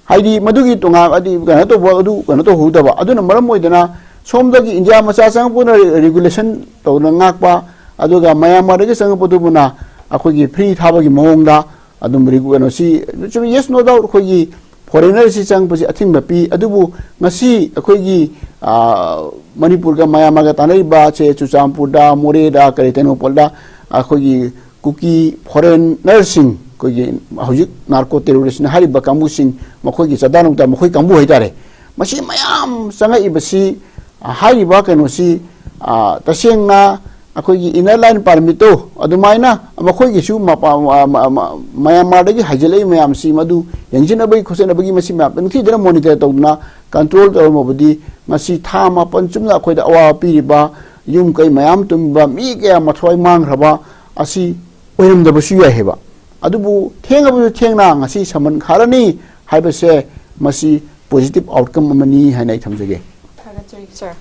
ꯍꯥꯏꯗꯤ ꯃꯗꯨꯒꯤ ꯇꯣꯉꯥꯟ, ꯍꯥꯏꯗꯤ ꯀꯩꯅꯣ ꯇꯧꯕ, ꯑꯗꯨ ꯀꯩꯅꯣ ꯇꯧꯍꯧꯗꯕ꯫ ꯑꯗꯨꯅ ꯃꯔꯝ ꯑꯣꯏꯗꯅ ꯁꯣꯝꯗꯒꯤ ꯏꯟꯗꯤꯌꯥ ꯃꯆꯥ ꯆꯪꯉꯛꯄꯅ ꯔꯤꯒꯨꯂꯦꯁꯟ ꯇꯧꯗꯅ ꯉꯥꯛꯄ, ꯑꯗꯨꯒ ꯃꯌꯥꯟꯃꯥꯔꯗꯒꯤ ꯆꯪꯉꯛꯄꯗꯨꯕꯨꯅ ꯑꯩꯈꯣꯏꯒꯤ ꯐ꯭ꯔꯤ ꯊꯥꯕꯒꯤ ꯃꯑꯣꯡꯗ ꯑꯗꯨꯝ ꯔꯤꯒꯨ-, ꯀꯩꯅꯣꯁꯤ ꯆꯨꯝꯃꯤ, yes, no doubt, ꯑꯩꯈꯣꯏꯒꯤ ꯐꯣꯔꯦꯅꯔꯁꯤ ꯆꯪꯉꯛꯄꯁꯤ ꯑꯊꯤꯡꯕ ꯄꯤ꯫ ꯑꯗꯨꯕꯨ ꯉꯁꯤ ꯑꯩꯈꯣꯏꯒꯤ, ꯑ, ꯃꯅꯤꯄꯨꯔꯒ ꯃꯌꯥꯟꯃꯥꯔꯒ ꯇꯥꯟꯅꯔꯤꯕ ꯁꯦ ꯆꯨꯔꯆꯥꯟꯄꯨꯔꯗ, ꯃꯣꯔꯦꯗ, ꯀꯔꯤ ꯇꯦꯡꯅꯧꯄꯜꯗ ꯑꯩꯈꯣꯏꯒꯤ ꯀꯨꯀꯤ ꯐꯣꯔꯦꯅꯔꯁꯤꯡ, ꯑꯩꯈꯣꯏꯒꯤ ꯍꯧꯖꯤꯛ ꯅꯥꯔꯀꯣ ꯇꯦꯔꯣꯔꯤꯁꯅ ꯍꯥꯏꯔꯤꯕ ꯀꯥꯡꯕꯨꯁꯤꯡ, ꯃꯈꯣꯏꯒꯤ ꯆꯥꯗꯥ ꯅꯧꯗꯥ, ꯃꯈꯣꯏ ꯀꯥꯡꯕꯨ ꯍꯥꯏꯇꯥꯔꯦ, ꯃꯁꯤ ꯃꯌꯥꯝ ꯆꯪꯉꯛꯏꯕꯁꯤ, ꯑ, ꯍꯥꯏꯔꯤꯕ ꯀꯩꯅꯣꯁꯤ, ꯑ, ꯇꯁꯦꯡꯅ ꯑꯩꯈꯣꯏꯒꯤ ꯏꯅꯔ ꯂꯥꯏꯟ ꯄꯥꯔꯃꯤꯠꯇꯣ ꯑꯗꯨꯃꯥꯏꯅ ꯃꯈꯣꯏꯒꯤꯁꯨ ꯃꯄꯥ-, ꯃ-, ꯃ-, ꯃ-, ꯃꯌꯥꯟꯃꯥꯔꯗꯒꯤ ꯍꯥꯏꯖꯤꯜꯂꯛꯏ ꯃꯌꯥꯝꯁꯤ ꯃꯗꯨ ꯌꯦꯡꯁꯤꯟꯅꯕꯒꯤ ꯈꯣꯠꯆꯟꯅꯕꯒꯤ ꯃꯁꯤ ꯃꯌꯥꯝ ꯅꯤꯡꯊꯤꯖꯅ ꯃꯣꯅꯤꯇꯔ ꯇꯧꯗꯨꯅ ꯀꯟꯇ꯭ꯔꯣꯜ ꯇꯧꯔꯝꯃꯕꯗꯤ ꯉꯁꯤ ꯊꯥ ꯃꯥꯄꯟ ꯆꯨꯞꯅ ꯑꯩꯈꯣꯏꯗ ꯑꯋꯥꯕ ꯄꯤꯔꯤꯕ ꯌꯨꯝ ꯀꯩ ꯃꯌꯥꯝ ꯇꯨꯝꯕ, ꯃꯤ ꯀꯌꯥ ꯃꯊ꯭ꯋꯥꯏ ꯃꯥꯡꯈ꯭ꯔꯕ ꯑꯁꯤ ꯑꯣꯏꯔꯝꯗꯕꯁꯨ ꯌꯥꯏ ꯍꯥꯏꯕ꯫ ꯑꯗꯨꯕꯨ ꯊꯦꯡꯉꯕꯁꯨ ꯊꯦꯡꯅ ꯉꯁꯤ ꯁꯃꯟ ꯈꯥꯔꯅꯤ ꯍꯥꯏꯕꯁꯦ ꯃꯁꯤ ꯄꯣꯖꯤꯇꯤꯚ ꯑꯥꯎꯠꯀꯝ ꯑꯃꯅꯤ ꯍꯥꯏꯅ ꯑꯩ ꯊꯝꯖꯒꯦ꯫ ꯊꯥꯒꯠꯆꯔꯤ, ꯁꯥꯔ꯫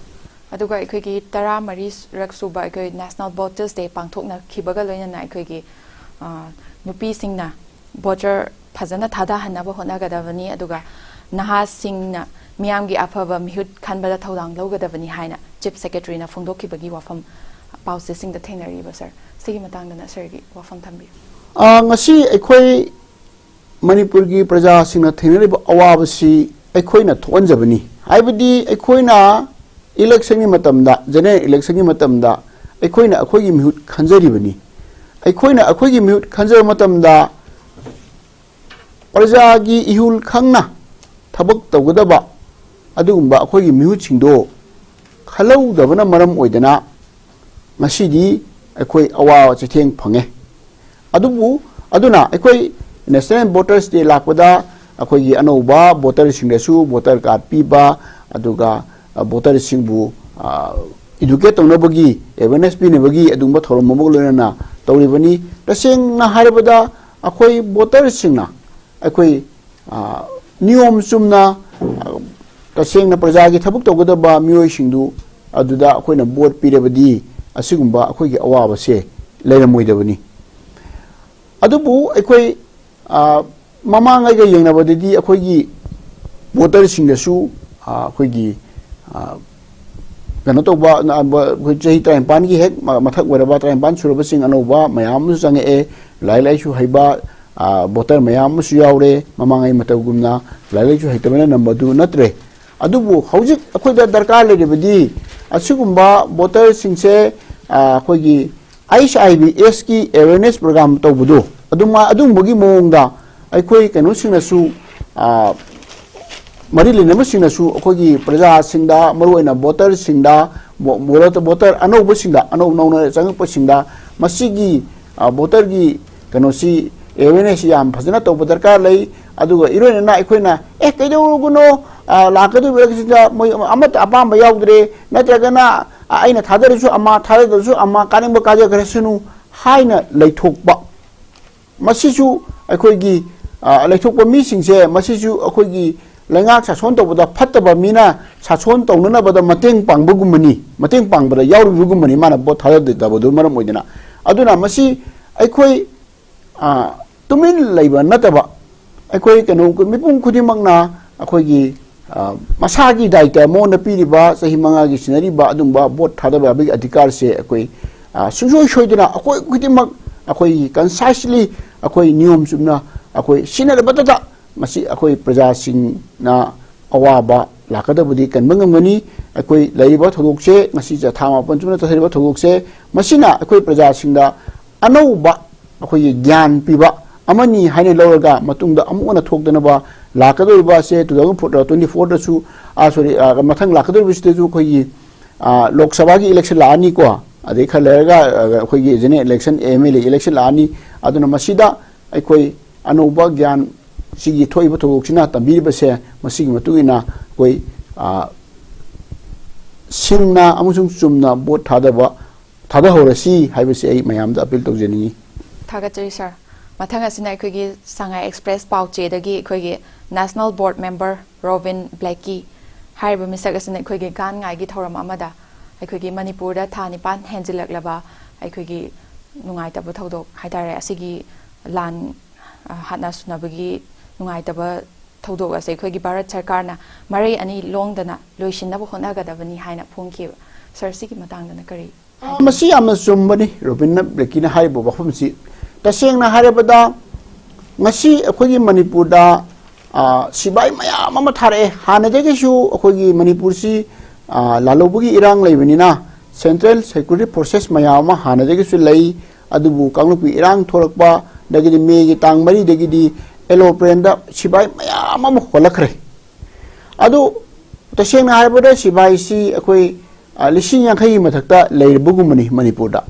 ꯑꯗꯨꯒ ꯑꯩꯈꯣꯏꯒꯤ ꯇꯔꯥꯃꯔꯤꯔꯛ ꯁꯨꯕ ꯑꯩꯈꯣꯏ ꯅꯦꯁꯅꯦꯜ ꯚꯣꯇꯔꯁ ꯗꯦ ꯄꯥꯡꯊꯣꯛꯅꯈꯤꯕꯒ ꯂꯣꯏꯅꯅ ꯑꯩꯈꯣꯏꯒꯤ, ꯑ, ꯅꯨꯄꯤꯁꯤꯡꯅ ꯚꯣꯇꯔ ꯐꯖꯅ ꯊꯥꯗꯍꯟꯅꯕ ꯍꯣꯠꯅꯒꯗꯕꯅꯤ, ꯑꯗꯨꯒ ꯅꯍꯥꯁꯤꯡꯅ ꯃꯤꯌꯥꯝꯒꯤ ꯑꯐꯕ ꯃꯤꯍꯨꯠ ꯈꯟꯕꯗ ꯊꯧꯗꯥꯡ ꯂꯧꯒꯗꯕꯅꯤ ꯍꯥꯏꯅ ꯆꯤꯐ ꯁꯦꯀ꯭ꯔꯦꯇꯔꯤꯅ ꯐꯣꯡꯗꯣꯛꯈꯤꯕꯒꯤ ꯋꯥꯐꯝ ꯄꯥꯎꯆꯦꯁꯤꯡꯗ ꯊꯦꯡꯅꯔꯤꯕ, ꯁꯥꯔ꯫ ꯁꯤꯒꯤ ꯃꯇꯥꯡꯗꯅ ꯁꯥꯔꯒꯤ ꯋꯥꯐꯝ ꯊꯝꯕꯤꯌꯨ꯫ ꯑ, ꯉꯁꯤ ꯑꯩꯈꯣꯏ ꯃꯅꯤꯄꯨꯔꯒꯤ ꯄ꯭ꯔꯖꯥꯁꯤꯡꯅ ꯊꯦꯡꯅꯔꯤꯕ ꯑꯋꯥꯕꯁꯤ ꯑꯩꯈꯣꯏꯅ ꯊꯣꯛꯍꯟꯖꯕꯅꯤ꯫ ꯍꯥꯏꯕꯗꯤ ꯑꯩꯈꯣꯏꯅ ꯏꯂꯦꯛꯁꯟꯒꯤ ꯃꯇꯝꯗ, ꯖꯦꯅꯔꯦꯜ ꯏꯂꯦꯛꯁꯟꯒꯤ ꯃꯇꯝꯗ ꯑꯩꯈꯣꯏꯅ ꯑꯩꯈꯣꯏꯒꯤ ꯃꯤꯍꯨꯠ ꯈꯟꯖꯔꯤꯕꯅꯤ꯫ ꯑꯩꯈꯣꯏꯅ ꯑꯩꯈꯣꯏꯒꯤ ꯃꯤꯍꯨꯠ ꯈꯟꯖꯕ ꯃꯇꯝꯗ ꯄ꯭ꯔꯖꯥꯒꯤ ꯏꯍꯨꯜ ꯈꯪꯅ ꯊꯕꯛ ꯇꯧꯒꯗꯕ ꯑꯗꯨꯒꯨꯝꯕ ꯑꯩꯈꯣꯏꯒꯤ ꯃꯤꯍꯨꯠꯁꯤꯡꯗꯣ ꯈꯜꯍꯧꯗꯕꯅ ꯃꯔꯝ ꯑꯣꯏꯗꯅ ꯉꯁꯤꯗꯤ ꯑꯩꯈꯣꯏ ꯑꯋꯥꯕ ꯆꯩꯊꯦꯡ ꯐꯪꯉꯦ꯫ ꯑꯗꯨꯕꯨ, ꯑꯗꯨꯅ ꯑꯩꯈꯣꯏ ꯅꯦꯁꯅꯦꯜ ꯚꯣꯇꯔꯁ ꯗꯦ ꯂꯥꯛꯄꯗ ꯑꯩꯈꯣꯏꯒꯤ ꯑꯅꯧꯕ ꯚꯣꯇꯔꯁꯤꯡꯗꯁꯨ ꯚꯣꯇꯔ ꯀꯥꯔꯗ ꯄꯤꯕ, ꯑꯗꯨꯒ, ꯑ, ꯚꯣꯇꯔꯁꯤꯡꯕꯨ, ꯑ, ꯏꯗꯨꯀꯦꯠ ꯇꯧꯅꯕꯒꯤ, ꯑꯦꯋꯦꯔꯅꯦꯁ ꯄꯤꯅꯕꯒꯤ ꯑꯗꯨꯒꯨꯝꯕ ꯊꯧꯔꯝ ꯑꯃꯒ ꯂꯣꯏꯅꯅ ꯇꯧꯔꯤꯕꯅꯤ꯫ ꯇꯁꯦꯡꯅ ꯍꯥꯏꯔꯕꯗ ꯑꯩꯈꯣꯏ ꯚꯣꯇꯔꯁꯤꯡꯅ ꯑꯩꯈꯣꯏ, ꯑ, ꯅꯤꯌꯣꯝ ꯆꯨꯝꯅ, ꯑ, ꯇꯁꯦꯡꯅ ꯄ꯭ꯔꯖꯥꯒꯤ ꯊꯕꯛ ꯇꯧꯒꯗꯕ ꯃꯤꯑꯣꯏꯁꯤꯡꯗꯨ ꯑꯗꯨꯗ ꯑꯩꯈꯣꯏꯅ ꯚꯣꯠ ꯄꯤꯔꯕꯗꯤ ꯑꯁꯤꯒꯨꯝꯕ ꯑꯩꯈꯣꯏꯒꯤ ꯑꯋꯥꯕꯁꯦ ꯂꯩꯔꯝꯃꯣꯏꯗꯕꯅꯤ꯫ ꯑꯗꯨꯕꯨ ꯑꯩꯈꯣꯏ, ꯑ, ꯃꯃꯥꯡꯉꯩꯒ ꯌꯦꯡꯅꯕꯗꯗꯤ ꯑꯩꯈꯣꯏꯒꯤ ꯚꯣꯇꯔꯁꯤꯡꯗꯁꯨ, ꯑ, ꯑꯩꯈꯣꯏꯒꯤ, ꯑ, ꯀꯩꯅꯣ ꯇꯧꯕ, ꯑ, ꯕ-, ꯑꯩꯈꯣꯏ ꯆꯍꯤ ꯇꯔꯥꯅꯤꯄꯥꯟꯒꯤ ꯍꯦꯛ ꯃ-, ꯃꯊꯛ ꯑꯣꯏꯔꯕ, ꯇꯔꯥꯅꯤꯄꯥꯟ ꯁꯨꯔꯕꯁꯤꯡ ꯑꯅꯧꯕ ꯃꯌꯥꯝ ꯑꯃꯁꯨ ꯆꯪꯉꯛꯑꯦ꯫ ꯂꯥꯏꯔꯤꯛ ꯂꯥꯏꯁꯨ ꯍꯩꯕ, ꯑ, ꯚꯣꯇꯔ ꯃꯌꯥꯝ ꯑꯃꯁꯨ ꯌꯥꯎꯔꯦ꯫ ꯃꯃꯥꯡꯉꯩ ꯃꯇꯧꯒꯨꯝꯅ ꯂꯥꯏꯔꯤꯛ ꯂꯥꯏꯁꯨ ꯍꯩꯇꯕꯅ ꯅꯝꯕꯗꯨ ꯅꯠꯇ꯭ꯔꯦ꯫ ꯑꯗꯨꯕꯨ ꯍꯧꯖꯤꯛ ꯑꯩꯈꯣꯏꯗ ꯗꯔꯀꯥꯔ ꯂꯩꯔꯤꯕꯗꯤ ꯑꯁꯤꯒꯨꯝꯕ ꯚꯣꯇꯔꯁꯤꯡꯁꯦ, ꯑ, ꯑꯩꯈꯣꯏꯒꯤ ꯑꯩꯆ ꯑꯥꯏ ꯚꯤ ꯑꯦꯁꯀꯤ ꯑꯦꯋꯦꯔꯅꯦꯁ ꯄ꯭ꯔꯣꯒ꯭ꯔꯥꯝ ꯇꯧꯕꯗꯣ, ꯑꯗꯨꯃ-, ꯑꯗꯨꯒꯨꯝꯕꯒꯤ ꯃꯑꯣꯡꯗ ꯑꯩꯈꯣꯏ ꯀꯩꯅꯣꯁꯤꯡꯅꯁꯨ, ꯑ, ꯃꯔꯤ ꯂꯩꯅꯕꯁꯤꯡꯅꯁꯨ ꯑꯩꯈꯣꯏꯒꯤ ꯄ꯭ꯔꯖꯥꯁꯤꯡꯗ, ꯃꯔꯨꯑꯣꯏꯅ ꯚꯣꯇꯔꯁꯤꯡꯗ, ꯚꯣ-, ꯚꯣꯇꯔ, ꯚꯣꯇꯔ ꯑꯅꯧꯕꯁꯤꯡꯗ, ꯑꯅꯧ ꯅꯧꯅ ꯆꯪꯉꯛꯄꯁꯤꯡꯗ ꯃꯁꯤꯒꯤ, ꯑ, ꯚꯣꯇꯔꯒꯤ ꯀꯩꯅꯣꯁꯤ, ꯑꯦꯋꯦꯔꯅꯦꯁꯁꯤ ꯌꯥꯝ ꯐꯖꯅ ꯇꯧꯕ ꯗꯔꯀꯥꯔ ꯂꯩ꯫ ꯑꯗꯨꯒ ꯏꯔꯣꯏꯅꯅ ꯑꯩꯈꯣꯏꯅ, "ꯑꯦ, ꯀꯩꯗꯧꯔꯨꯒꯅꯣ, ꯑ, ꯂꯥꯛꯀꯗꯧꯔꯤꯕ ꯏꯂꯦꯛꯁꯟꯗ ꯃꯣꯏ ꯑꯃꯠꯇ ꯑꯄꯥꯝꯕ ꯌꯥꯎꯗ꯭ꯔꯦ, ꯅꯠꯇ꯭ꯔꯒꯅ, ꯑ, ꯑꯩꯅ ꯊꯥꯗꯔꯁꯨ ꯑꯃ, ꯊꯥꯗꯗ꯭ꯔꯁꯨ ꯑꯃ, ꯀꯥꯅꯤꯡꯕ ꯀꯥꯖꯈ꯭ꯔꯁꯅꯨ" ꯍꯥꯏꯅ ꯂꯩꯊꯣꯛꯄ꯫ ꯃꯁꯤꯁꯨ ꯑꯩꯈꯣꯏꯒꯤ, ꯑ, ꯂꯩꯊꯣꯛꯄ ꯃꯤꯁꯤꯡꯁꯦ, ꯃꯁꯤꯁꯨ ꯑꯩꯈꯣꯏꯒꯤ ꯂꯩꯉꯥꯛ ꯁꯥꯁꯣꯟ ꯇꯧꯕꯗ ꯐꯠꯇꯕ ꯃꯤꯅ ꯁꯥꯁꯣꯟ ꯇꯧꯅꯅꯕꯗ ꯃꯇꯦꯡ ꯄꯥꯡꯕꯒꯨꯝꯕꯅꯤ, ꯃꯇꯦꯡ ꯄꯥꯡꯕꯗ ꯌꯥꯎꯔꯤꯕꯒꯨꯝꯕꯅꯤ, ꯃꯥꯅ ꯚꯣꯠ ꯊꯥꯗꯗꯕꯗꯨ ꯃꯔꯝ ꯑꯣꯏꯗꯅ꯫ ꯑꯗꯨꯅ ꯃꯁꯤ ꯑꯩꯈꯣꯏ, ꯑ, ꯇꯨꯃꯤꯟ ꯂꯩꯕ ꯅꯠꯇꯕ, ꯑꯩꯈꯣꯏ ꯀꯩꯅꯣ, ꯃꯤꯄꯨꯝ ꯈꯨꯗꯤꯡꯃꯛꯅ ꯑꯩꯈꯣꯏꯒꯤ, ꯑ, ꯃꯁꯥꯒꯤ ꯗꯥꯏꯇ ꯃꯉꯣꯟꯗ ꯄꯤꯔꯤꯕ ꯆꯍꯤ ꯃꯉꯥꯒꯤ ꯁꯤꯟꯅꯔꯤꯕ ꯑꯗꯨꯝꯕ ꯚꯣꯠ ꯊꯥꯗꯕ ꯌꯥꯕꯒꯤ ꯑꯙꯤꯀꯥꯔꯁꯦ ꯑꯩꯈꯣꯏ, ꯑ, ꯁꯨꯡꯁꯣꯏ ꯁꯣꯏꯗꯅ ꯑꯩꯈꯣꯏ ꯈꯨꯗꯤꯡꯃꯛ ꯑꯩꯈꯣꯏꯒꯤ ꯀꯟꯁꯥꯏꯁꯂꯤ ꯑꯩꯈꯣꯏ ꯅꯤꯌꯣꯝ ꯆꯨꯝꯅ ꯑꯩꯈꯣꯏ ꯁꯤꯖꯤꯟꯅꯔꯕꯗꯇ ꯃꯁꯤ ꯑꯩꯈꯣꯏ ꯄ꯭ꯔꯖꯥꯁꯤꯡꯅ ꯑꯋꯥꯕ ꯂꯥꯛꯀꯗꯕꯗꯤ ꯀꯟꯕ ꯉꯝꯒꯅꯤ꯫ ꯑꯩꯈꯣꯏ ꯂꯩꯔꯤꯕ ꯊꯧꯗꯣꯛꯁꯦ, ꯉꯁꯤ ꯆ-, ꯊꯥ ꯃꯥꯄꯟ ꯆꯨꯞꯅ ꯆꯠꯊꯔꯤꯕ ꯊꯧꯗꯣꯛꯁꯦ, ꯃꯁꯤꯅ ꯑꯩꯈꯣꯏ ꯄ꯭ꯔꯖꯥꯁꯤꯡꯗ ꯑꯅꯧꯕ ꯑꯩꯈꯣꯏꯒꯤ ꯒ꯭ꯌꯥꯟ ꯄꯤꯕ ꯑꯃꯅꯤ ꯍꯥꯏꯅ ꯂꯧꯔꯒ, ꯃꯇꯨꯡꯗ ꯑꯃꯨꯛ ꯍꯟꯅ ꯊꯣꯛꯇꯅꯕ, ꯂꯥꯛꯀꯗꯧꯔꯤꯕ ꯑꯁꯦ two thousand four, twenty fourꯗꯁꯨ, ꯑ, sorry, ꯑ, ꯃꯊꯪ ꯂꯥꯛꯀꯗꯧꯔꯤꯕꯁꯤꯗꯁꯨ ꯑꯩꯈꯣꯏꯒꯤ, ꯑ, ꯂꯣꯛ ꯁꯚꯥꯒꯤ ꯏꯂꯦꯛꯁꯟ ꯂꯥꯛꯑꯅꯤꯀꯣ, ꯑꯗꯩ ꯈꯔ ꯂꯩꯔꯒ, ꯑ, ꯑꯩꯈꯣꯏꯒꯤ general election, M L A election ꯂꯥꯛꯑꯅꯤ꯫ ꯑꯗꯨꯅ ꯃꯁꯤꯗ ꯑꯩꯈꯣꯏ ꯑꯅꯧꯕ ꯒ꯭ꯌꯥꯟ, ꯁꯤꯒꯤ ꯊꯣꯛꯏꯕ ꯊꯧꯗꯣꯛꯁꯤꯅ ꯇꯝꯕꯤꯔꯤꯕꯁꯦ, ꯃꯁꯤꯒꯤ ꯃꯇꯨꯡ ꯏꯟꯅ ꯑꯩꯈꯣꯏ, ꯑ, ꯁꯤꯡꯅ ꯑꯃꯁꯨꯡ ꯆꯨꯝꯅ ꯚꯣꯠ ꯊꯥꯗꯕ, ꯊꯥꯗꯍꯧꯔꯁꯤ ꯍꯥꯏꯕꯁꯤ ꯑꯩ ꯃꯌꯥꯝꯗ ꯑꯄꯤꯜ ꯇꯧꯖꯅꯤꯡꯏ꯫ ꯊꯥꯒꯠꯆꯔꯤ, ꯁꯥꯔ꯫ ꯃꯊꯪ ꯑꯁꯤꯅ ꯑꯩꯈꯣꯏꯒꯤ ꯁꯉꯥꯏ ꯑꯦꯛꯁꯄ꯭ꯔꯦꯁ ꯄꯥꯎꯆꯦꯗꯒꯤ ꯑꯩꯈꯣꯏꯒꯤ ꯅꯦꯁꯅꯦꯜ ꯕꯣꯔꯗ ꯃꯦꯝꯕꯔ ꯔꯣꯕꯤꯟ ꯕ꯭ꯂꯦꯀꯤ ꯍꯥꯏꯔꯤꯕ ꯃꯤꯁꯛ ꯑꯁꯤꯅ ꯑꯩꯈꯣꯏꯒꯤ ꯒꯥꯟ ꯉꯥꯏꯒꯤ ꯊꯧꯔꯝ ꯑꯃꯗ ꯑꯩꯈꯣꯏꯒꯤ ꯃꯅꯤꯄꯨꯔꯗ ꯊꯥ ꯅꯤꯄꯥꯟ ꯍꯦꯟꯖꯤꯜꯂꯛꯂꯕ ꯑꯩꯈꯣꯏꯒꯤ ꯅꯨꯡꯉꯥꯏꯇꯕ ꯊꯧꯗꯣꯛ ꯍꯥꯏꯇꯥꯔꯦ, ꯑꯁꯤꯒꯤ ꯂꯥꯟ, ꯑ, ꯍꯥꯠꯅ ꯁꯨꯅꯕꯒꯤ ꯅꯨꯡꯉꯥꯏꯇꯕ ꯊꯧꯗꯣꯛ ꯑꯁꯦ ꯑꯩꯈꯣꯏꯒꯤ ꯚꯥꯔꯠ ꯁꯔꯀꯥꯔꯅ ꯃꯔꯩ ꯑꯅꯤ ꯂꯣꯡꯗꯅ ꯂꯣꯏꯁꯤꯟꯅꯕ ꯍꯣꯠꯅꯒꯗꯕꯅꯤ ꯍꯥꯏꯅ ꯐꯣꯡꯈꯤꯕ꯫ ꯁꯥꯔ, ꯁꯤꯒꯤ ꯃꯇꯥꯡꯗꯅ ꯀꯔꯤ? ꯃꯁꯤ ꯌꯥꯝꯅ ꯆꯨꯝꯕꯅꯤ, ꯔꯣꯕꯤꯟꯅ ꯕ꯭ꯂꯦꯀꯤꯅ ꯍꯥꯏꯔꯤꯕ ꯋꯥꯐꯝꯁꯤ꯫ ꯇꯁꯦꯡꯅ ꯍꯥꯏꯔꯕꯗ, ꯉꯁꯤ ꯑꯩꯈꯣꯏꯒꯤ ꯃꯅꯤꯄꯨꯔꯗ, ꯑ, ꯁꯤꯕꯥꯏ ꯃꯌꯥꯝ ꯑꯃ ꯊꯥꯔꯛꯑꯦ꯫ ꯍꯥꯟꯅꯗꯒꯤꯁꯨ ꯑꯩꯈꯣꯏꯒꯤ ꯃꯅꯤꯄꯨꯔꯁꯤ, ꯑ, ꯂꯥꯜꯍꯧꯕꯒꯤ ꯏꯔꯥꯡ ꯂꯩꯕꯅꯤꯅ, ꯁꯦꯟꯇ꯭ꯔꯦꯜ ꯁꯦꯀ꯭ꯌꯨꯔꯤꯇꯤ ꯐꯣꯔꯁꯦꯁ ꯃꯌꯥꯝ ꯑꯃ ꯍꯥꯟꯅꯗꯒꯤꯁꯨ ꯂꯩ꯫ ꯑꯗꯨꯕꯨ ꯀꯥꯡꯂꯨꯞꯀꯤ ꯏꯔꯥꯡ ꯊꯣꯛꯂꯛꯄꯗꯒꯤꯗꯤ, ꯃꯦꯒꯤ ꯇꯥꯡ ꯃꯔꯤꯗꯒꯤꯗꯤ ꯑꯦꯂꯣꯄ꯭ꯔꯦꯟꯗ ꯁꯤꯕꯥꯏ ꯃꯌꯥꯝ ꯑꯃ ꯍꯣꯜꯂꯛꯈ꯭ꯔꯦ꯫ ꯑꯗꯨ ꯇꯁꯦꯡꯅ ꯍꯥꯏꯔꯕꯗ, ꯁꯤꯕꯥꯏꯁꯤ ꯑꯩꯈꯣꯏ, ꯑ, ꯂꯤꯁꯤꯡ ꯌꯥꯡꯈꯩꯒꯤ ꯃꯊꯛꯇ ꯂꯩꯔꯕꯒꯨꯝꯕꯅꯤ ꯃꯅꯤꯄꯨꯔꯗ꯫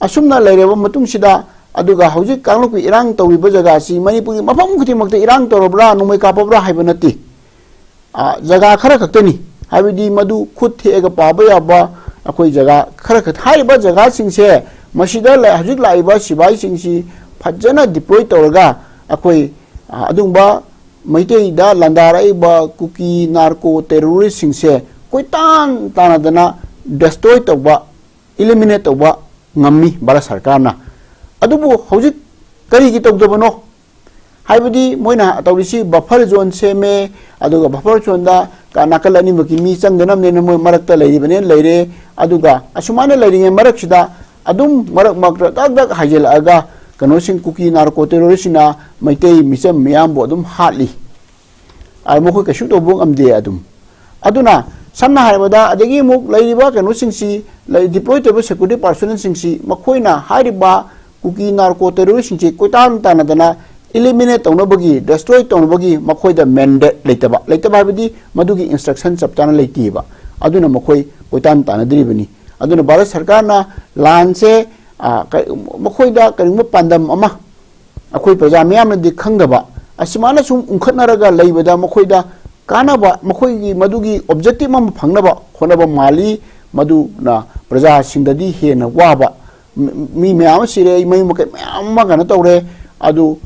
ꯑꯁꯨꯝꯅ ꯂꯩꯔꯕ ꯃꯇꯨꯡꯁꯤꯗ, ꯑꯗꯨꯒ ꯍꯧꯖꯤꯛ ꯀꯥꯡꯂꯨꯞꯀꯤ ꯏꯔꯥꯡ ꯇꯧꯔꯤꯕ ꯖꯒꯥꯁꯤ ꯃꯅꯤꯄꯨꯔꯒꯤ ꯃꯐꯝ ꯈꯨꯗꯤꯡꯃꯛꯇ ꯏꯔꯥꯡ ꯇꯧꯔꯕ꯭ꯔꯥ, ꯅꯣꯡꯃꯩ ꯀꯥꯞꯄꯕ꯭ꯔꯥ ꯍꯥꯏꯕ ꯅꯠꯇꯦ꯫ ꯑ, ꯖꯒꯥ ꯈꯔ ꯈꯛꯇꯅꯤ, ꯍꯥꯏꯕꯗꯤ ꯃꯗꯨ ꯈꯨꯠ ꯊꯦꯛꯑꯒ ꯄꯥꯕ ꯌꯥꯕ ꯑꯩꯈꯣꯏ ꯖꯒꯥ ꯈꯔ ꯈꯛ꯫ ꯍꯥꯏꯔꯤꯕ ꯖꯒꯥꯁꯤꯡꯁꯦ, ꯃꯁꯤꯗ ꯂꯩ-, ꯍꯧꯖꯤꯛ ꯂꯥꯛꯏꯕ ꯁꯤꯕꯥꯏꯁꯤꯡꯁꯤ ꯐꯖꯅ ꯗꯤꯄ꯭ꯂꯣꯏ ꯇꯧꯔꯒ, ꯑꯩꯈꯣꯏ, ꯑ, ꯑꯗꯨꯒꯨꯝꯕ ꯃꯩꯇꯩꯗ ꯂꯥꯟꯗꯥꯔꯛꯏꯕ ꯀꯨꯀꯤ ꯅꯥꯔꯀꯣ ꯇꯦꯔꯣꯔꯤꯁꯁꯤꯡꯁꯦ ꯀꯣꯏꯇꯥꯟ ꯇꯥꯟꯅꯗꯅ ꯗꯦꯁꯇ꯭ꯔꯣꯏ ꯇꯧꯕ, ꯏꯂꯤꯃꯤꯅꯦꯠ ꯇꯧꯕ ꯉꯝꯃꯤ ꯚꯥꯔꯠ ꯁꯔꯀꯥꯔꯅ꯫ ꯑꯗꯨꯕꯨ ꯍꯧꯖꯤꯛ ꯀꯔꯤꯒꯤ ꯇꯧꯗꯕꯅꯣ? ꯍꯥꯏꯕꯗꯤ ꯃꯣꯏꯅ ꯇꯧꯔꯤꯁꯤ ꯕꯐꯔ ꯖꯣꯟ ꯁꯦꯝꯃꯦ, ꯑꯗꯨꯒ ꯕꯐꯔ ꯖꯣꯟꯗ ꯀ-, ꯅꯥꯀꯜ ꯑꯅꯤꯃꯛꯀꯤ ꯃꯤ ꯆꯪꯗꯅꯕꯅꯦꯅ ꯃꯣꯏ ꯃꯔꯛꯇ ꯂꯩꯔꯤꯕꯅꯦꯅ ꯂꯩꯔꯦ꯫ ꯑꯗꯨꯒ ꯑꯁꯨꯃꯥꯏꯅ ꯂꯩꯔꯤꯉꯩ ꯃꯔꯛꯁꯤꯗ ꯑꯗꯨꯝ ꯃꯔꯛ ꯃꯔꯛꯇ ꯗꯛ ꯗꯛ ꯍꯥꯏꯖꯤꯜꯂꯛꯑꯒ ꯀꯩꯅꯣꯁꯤꯡ, ꯀꯨꯀꯤ ꯅꯥꯔꯀꯣ ꯇꯦꯔꯣꯔꯤꯁꯁꯤꯡꯅ ꯃꯩꯇꯩ ꯃꯤꯆꯝ ꯃꯤꯌꯥꯝꯕꯨ ꯑꯗꯨꯝ ꯍꯥꯠꯂꯤ꯫ ꯑ, ꯃꯈꯣꯏ ꯀꯩꯁꯨ ꯇꯧꯕ ꯉꯝꯗꯦ ꯑꯗꯨꯝ꯫ ꯑꯗꯨꯅ ꯁꯝꯅ ꯍꯥꯏꯔꯕꯗ, ꯑꯗꯒꯤ ꯑꯃꯨꯛ ꯂꯩꯔꯤꯕ ꯀꯩꯅꯣꯁꯤꯡꯁꯤ, ꯂꯩ-, ꯗꯤꯄ꯭ꯂꯣꯏ ꯇꯧꯔꯤꯕ ꯁꯦꯀ꯭ꯌꯨꯔꯤꯇꯤ ꯄꯥꯔꯁꯣꯅꯦꯜꯁꯤꯡꯁꯤ, ꯃꯈꯣꯏꯅ ꯍꯥꯏꯔꯤꯕ ꯀꯨꯀꯤ ꯅꯥꯔꯀꯣ ꯇꯦꯔꯣꯔꯤꯁꯁꯤꯡꯁꯤ ꯀꯣꯏꯇꯥꯟ ꯇꯥꯟꯅꯗꯅ ꯏꯂꯤꯃꯤꯅꯦꯠ ꯇꯧꯅꯕꯒꯤ, ꯗꯦꯁꯇ꯭ꯔꯣꯏ ꯇꯧꯅꯕꯒꯤ ꯃꯈꯣꯏꯗ ꯃꯦꯟꯗꯦꯠ ꯂꯩꯇꯕ, ꯂꯩꯇꯕ ꯍꯥꯏꯕꯗꯤ ꯃꯗꯨꯒꯤ ꯏꯟꯁꯇ꯭ꯔꯛꯁꯟ ꯆꯞ ꯆꯥꯅ ꯂꯩꯇꯦꯕ꯫ ꯑꯗꯨꯅ ꯃꯈꯣꯏ ꯀꯣꯏꯇꯥꯟ ꯇꯥꯟꯅꯗ꯭ꯔꯤꯕꯅꯤ꯫ ꯑꯗꯨꯅ ꯚꯥꯔꯠ ꯁꯔꯀꯥꯔꯅ ꯂꯥꯟꯁꯦ, ꯑ, ꯀ-, ꯃꯈꯣꯏꯗ ꯀꯔꯤꯒꯨꯝꯕ ꯄꯥꯟꯗꯝ ꯑꯃ ꯑꯩꯈꯣꯏ ꯄ꯭ꯔꯖꯥ ꯃꯤꯌꯥꯝꯅꯗꯤ ꯈꯪꯗꯕ, ꯑꯁꯨꯃꯥꯏꯅ ꯁꯨꯝ ꯎꯪꯈꯠꯅꯔꯒ ꯂꯩꯕꯗ ꯃꯈꯣꯏꯗ ꯀꯥꯟꯅꯕ, ꯃꯈꯣꯏꯒꯤ ꯃꯗꯨꯒꯤ ꯑꯣꯕꯖꯦꯛꯇꯤꯚ ꯑꯃ ꯐꯪꯅꯕ ꯍꯣꯠꯅꯕ ꯃꯥꯜꯂꯤ꯫ ꯃꯗꯨꯅ ꯄ꯭ꯔꯖꯥꯁꯤꯡꯗꯗꯤ ꯍꯦꯟꯅ ꯋꯥꯕ, ꯃꯤ, ꯃꯤ ꯃꯌꯥꯝ ꯑꯃ ꯁꯤꯔꯦ, ꯃꯌꯨꯝ ꯃꯀꯩ ꯃꯌꯥꯝ ꯑꯃ ꯀꯩꯅꯣ ꯇꯧꯔꯦ꯫ ꯑꯗꯨ,